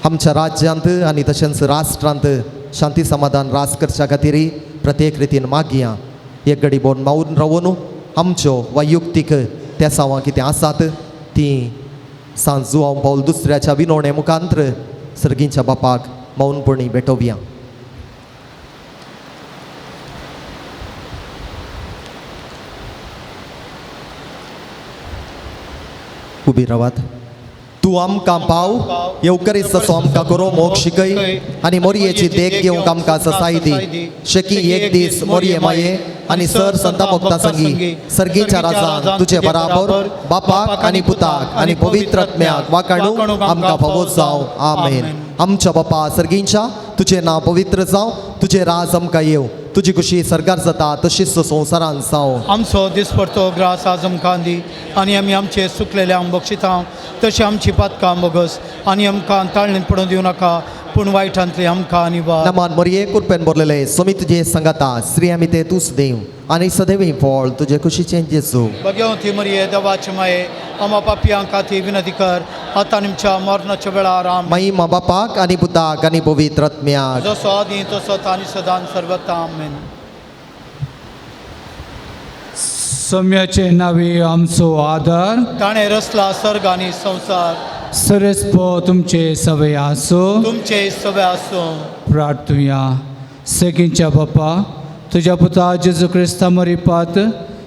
F: आमच्या राज्यांत आनी तशेंच राष्ट्रांत शांती समाधान रास करच्या खातीर प्रत्येक रितीन मागया. एक घडी बोन मावन रावून आमच्यो वैयुक्तीक तेसांवां कितें आसात तीं सांज जुवांव पावल दुसऱ्याच्या विनोणे मुखांत्र सर्गींच्या बापाक मौनपणी भेटोवया. उबी रावात. तूं आमकां पाव येवकरीस असो आमकां करो मोग शिकय आनी मोरयेची देख घेवंक आमकां ससाय दी. शेकी एक दीस मोरये माये आनी सर संता भक्ता संगी सर्गीच्या राजान तुजे बराबर बापाक आनी पुताक आनी पवित्र आत्म्याक वाकाणू आमकां फावो जावं. आमेन. आमच्या बापा सर्गींच्या तुजें नांव पवित्र जावं, तुजें राज आमकां येवं, तुजी खुशी सरकार जाता तशीच संवसारान जावं.
G: आमचो दिसपडतो ग्रास आज आमकां दी आनी आमी आमचे सुकलेले आम बक्षिता तशें आमची पातकां बोगस आनी आमकां ताळणीत पडून दिवं नाका पूण वायटांतली आमकां आनी वा.
F: नमान मोरये कुरपेन भरलेले सोमी तुजे सांगाता स्त्री आमी ते तूच देव आनी सदैवी फळ तुजे खुशीचें जेजू.
G: भगवती मरिये देवाचे माये आमा पापयां खातीर विनंती कर आतां आमच्या मरणाच्या वेळार. आमेन.
F: महिमा बापाक आनी पुताक आनी पवित्र आत्म्याक
G: जसो आदी तसो आनी सदां सर्वता. आमेन.
B: सम्याचे नावे आमचो आदार
G: ताणें रचला सर्ग आनी संवसार.
B: सरस्पो तुमचे सवय आसूं
G: तुमचे सवय आसूं.
B: प्रार्थुया. सेगींच्या बापा तुज्या पुता जेजू क्रिस्ता मरिपात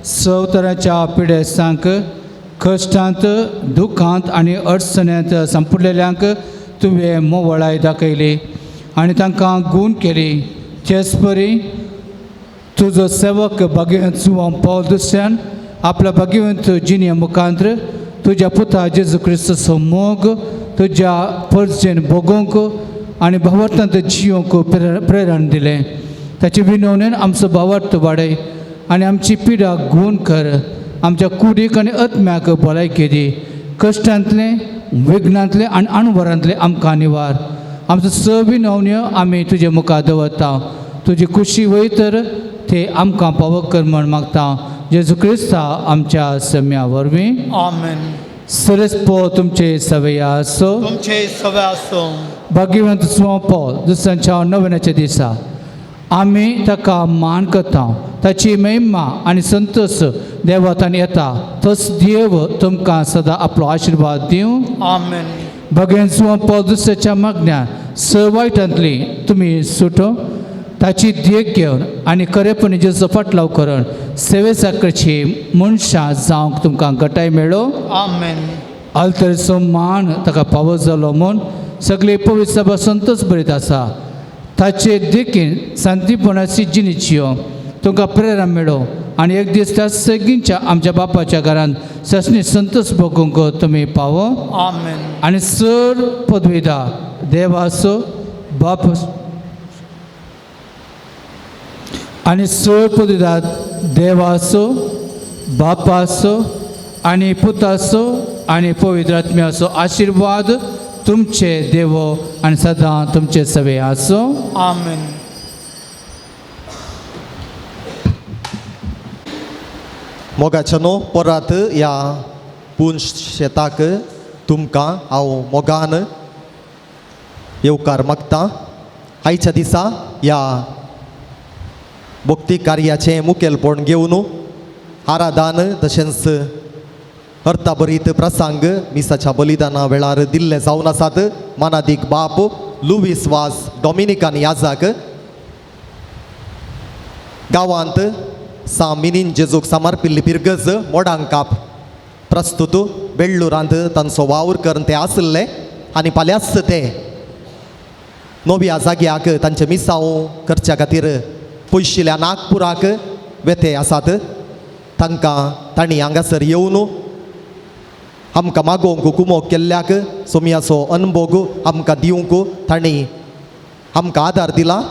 B: सवतराच्या पिडेस्तांक कश्टांत दुखांत आनी अडचण्यांत सांपडलेल्यांक तुवें मोवळाय दाखयली आनी तांकां गूण केली. तेच परी तुजो सेवक भाग्यवंत जुवांव पावल दुसऱ्यान आपल्या भाग्यवंत जिणे मुखांत्र तुज्या पुता जेजू क्रिस्ताचो मोग तुज्या परजेन भोगोवंक आनी भावार्थांत जियोंक प्रेरण दिलें. ताचे विनवणेन आमचो भावार्थ वाडय आनी आमची पिडा गूण कर. आमच्या कुडीक आनी आत्म्याक भलायकी दी. कश्टांतलें विघ्नांतलें आनी अणभरांतलें आमकां निवार. आमचो सवी नवन्यो आमी तुजे मुखार दवरता. तुजी खुशी वय तर ते आमकां पावक कर म्हण मागता. जेजू क्रिस्ता आमच्या सम्या वरवीं.
G: आमेन.
B: सरस पो तुमचे सवय आसो.
G: तुमचे सवय आसो.
B: भाग्यवंत सुवां पो दुसऱ्यांच्या नव्याच्या दिसा आमी ताका मान करता. ताची महिमा आनी संतोष देवतान येता. तस देव तुमकां सदां आपलो आशिर्वाद दिवं.
G: आमेन.
B: भगेन सुवां पो दुसऱ्याच्या मागण्यान स वायटांतली तुमी सुटो. ताची देख घेवन आनी खरेपणी जेजूचो फाटलाव करून सेवे साकरची मनशां जावंक तुमकां गटाय मेळो.
G: आमेन.
B: अल्तरचो मान ताका पावो जालो म्हूण सगळे पवित्र सभा संतोष बरीत आसा. ताचे देखीन शांतीपणाची जिणेची तुमकां प्रेरणा मेळो आनी एक दीस त्या सगळींच्या आमच्या बापाच्या घरांत ससनी संतोष भोगूंक तुमी पावो.
G: आमेन.
B: आनी चड पदविदा देवाचो बाप आनी चड पदविदा देवाचो बापाचो आनी पुताचो आनी पवित्र आत्म्याचो आशिर्वाद तुमचे देवो आनी सदां तुमचे सवे आसो.
G: आमेन.
F: मोगाच्या न्हू परत ह्या पुंश शेताक तुमकां हांव मोगान येवकार मागता. आयच्या दिसा ह्या भक्ती कार्याचें मुखेलपण घेवन आराधान तशेंच अर्थाभरीत प्रसंग मिसाच्या बलिदाना वेळार दिल्ले जावन आसात. मानादीक बाप लुवीस वास डॉमिनिकान याजाक गांवांत सा मिनीन जेजूक समर्पिल्ली पिरगज मोडांकाप प्रस्तुत बेळ्ळूरांत तांचो वावर करून ते आसले आनी फाल्यांच ते नव्या जाग्याक तांचे मिसांव करच्या खातीर पयशिल्ल्या नागपुराक वेते आसात. तांकां तांणी हांगासर येवन आमकां मागोवंक कुमोक केल्ल्याक सोमयाचो अनभोग आमकां दिवंक तांणी आमकां आदार दिला.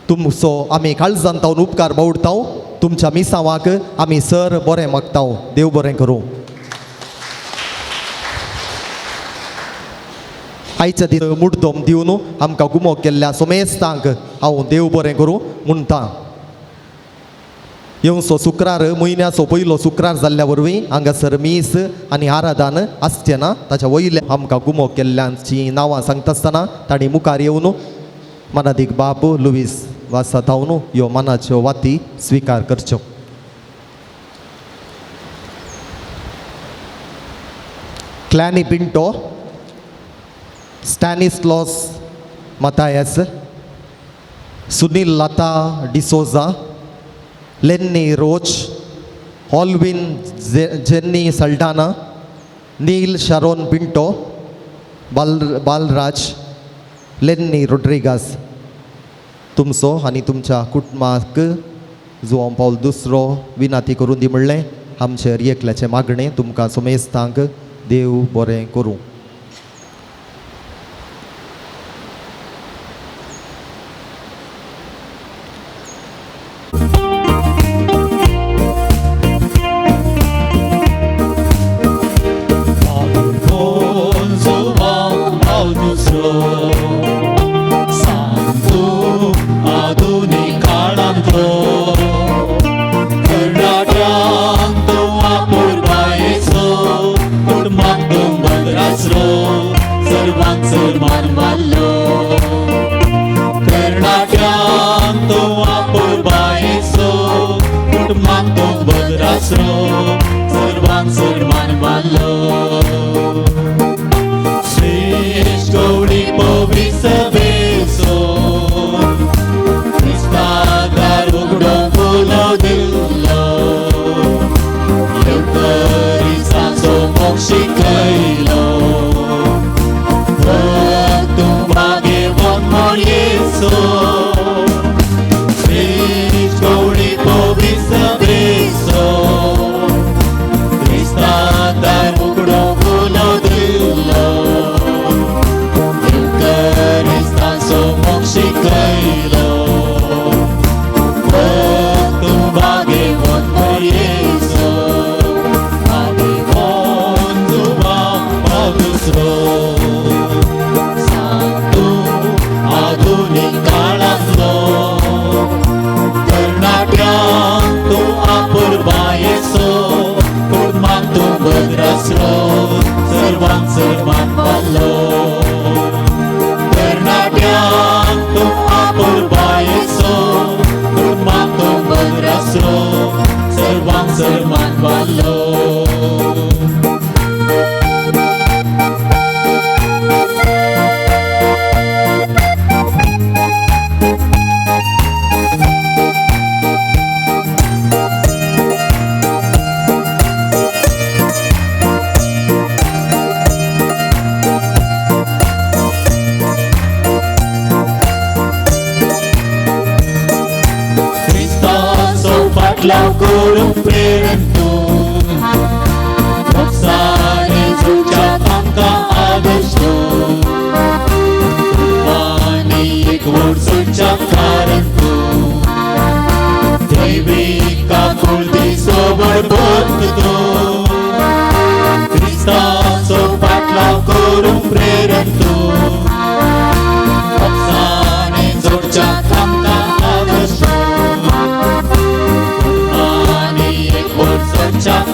F: तुमचो आमी काळजान तावन उपकार बावडटाव. तुमच्या मिसांवाक आमी सर बरें मागताव. देव बरें करूं. आयच्या दीस मुड्डोम दिवन आमकां गुमो केल्ल्या सोमेस्तांक हांव देव बरें करूं म्हणटा. येवचो शुक्रार म्हयन्याचो पयलो शुक्रार जाल्ल्या वरवीं हांगासर मीस आनी आराधान आसचें ना. ताच्या वयल्या आमकां गुमो केल्ल्यांची नांवां सांगता आसतना तांणी मुखार येवन मनादीक बाप लुवीस वासा थावन ह्यो मनाच्यो वाती स्विकार करच्यो. Clanny Pinto, Stanislaus Mathias, Sunil Lata D'Souza, Lenny Roach, Alvin Jenny Saldanha, Neil Sharon Pinto, Balraj, Lenny Rodrigues. तुमचो आनी तुमच्या कुटुंबाक जुवांव पावल दुसरो विनाती करून दी म्हणलें आमचेर एकल्याचें मागणें तुमकां सोमेस्तांक देव बरें करूं.
C: शिकयलो, तूं बागे चड मानवालो. तरणाट्यांक तूं आपुरबायेचो, कुटुंबाक तूं बद्रासरो, सर्वांक चड मानवालो. फाटलाव करूंक प्रेरण तूं, मोगसाणे झुजच्याक आमकां आदर्श तूं, आनी एकवट सोडच्याक कारण तूं, दैवी काकुळतीचो बडबड तूं, क्रिस्ताचो फाटलाव करूंक प्रेरण तूं, मोगसाणे जोडच्याक आमकां आदर्श तूं,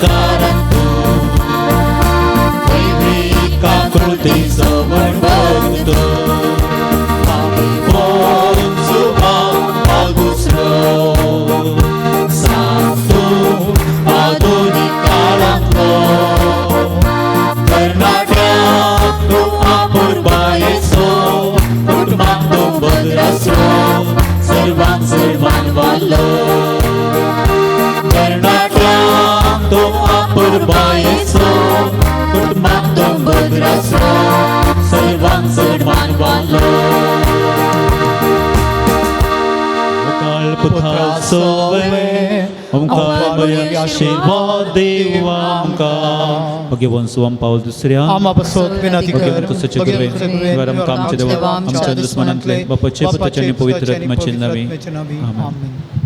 C: कारण तूं, दैवी काकुळतीचो बडबड तूं. आधुनीक काळांतलो तरणाट्यांक तूं आपुरबायेचो, कुटुंबाक तूं बद्रासरो, सर्वांक चड मानवालो. तरणाट्यांक तूं आपुरबायेचो, कुटुंबाक तूं बद्रासरो, सर्वांक चड मानवालो. आशीर्वाद देव आमकां. भगवान सुवाम पावल दुसऱ्या
G: आमा बसोत विनंती कर,
A: आमच्या देवा आमच्या दुस्मनांतले बापाचे पुताचे आनी पवित्र आत्म्याचे नांवी. आमेन.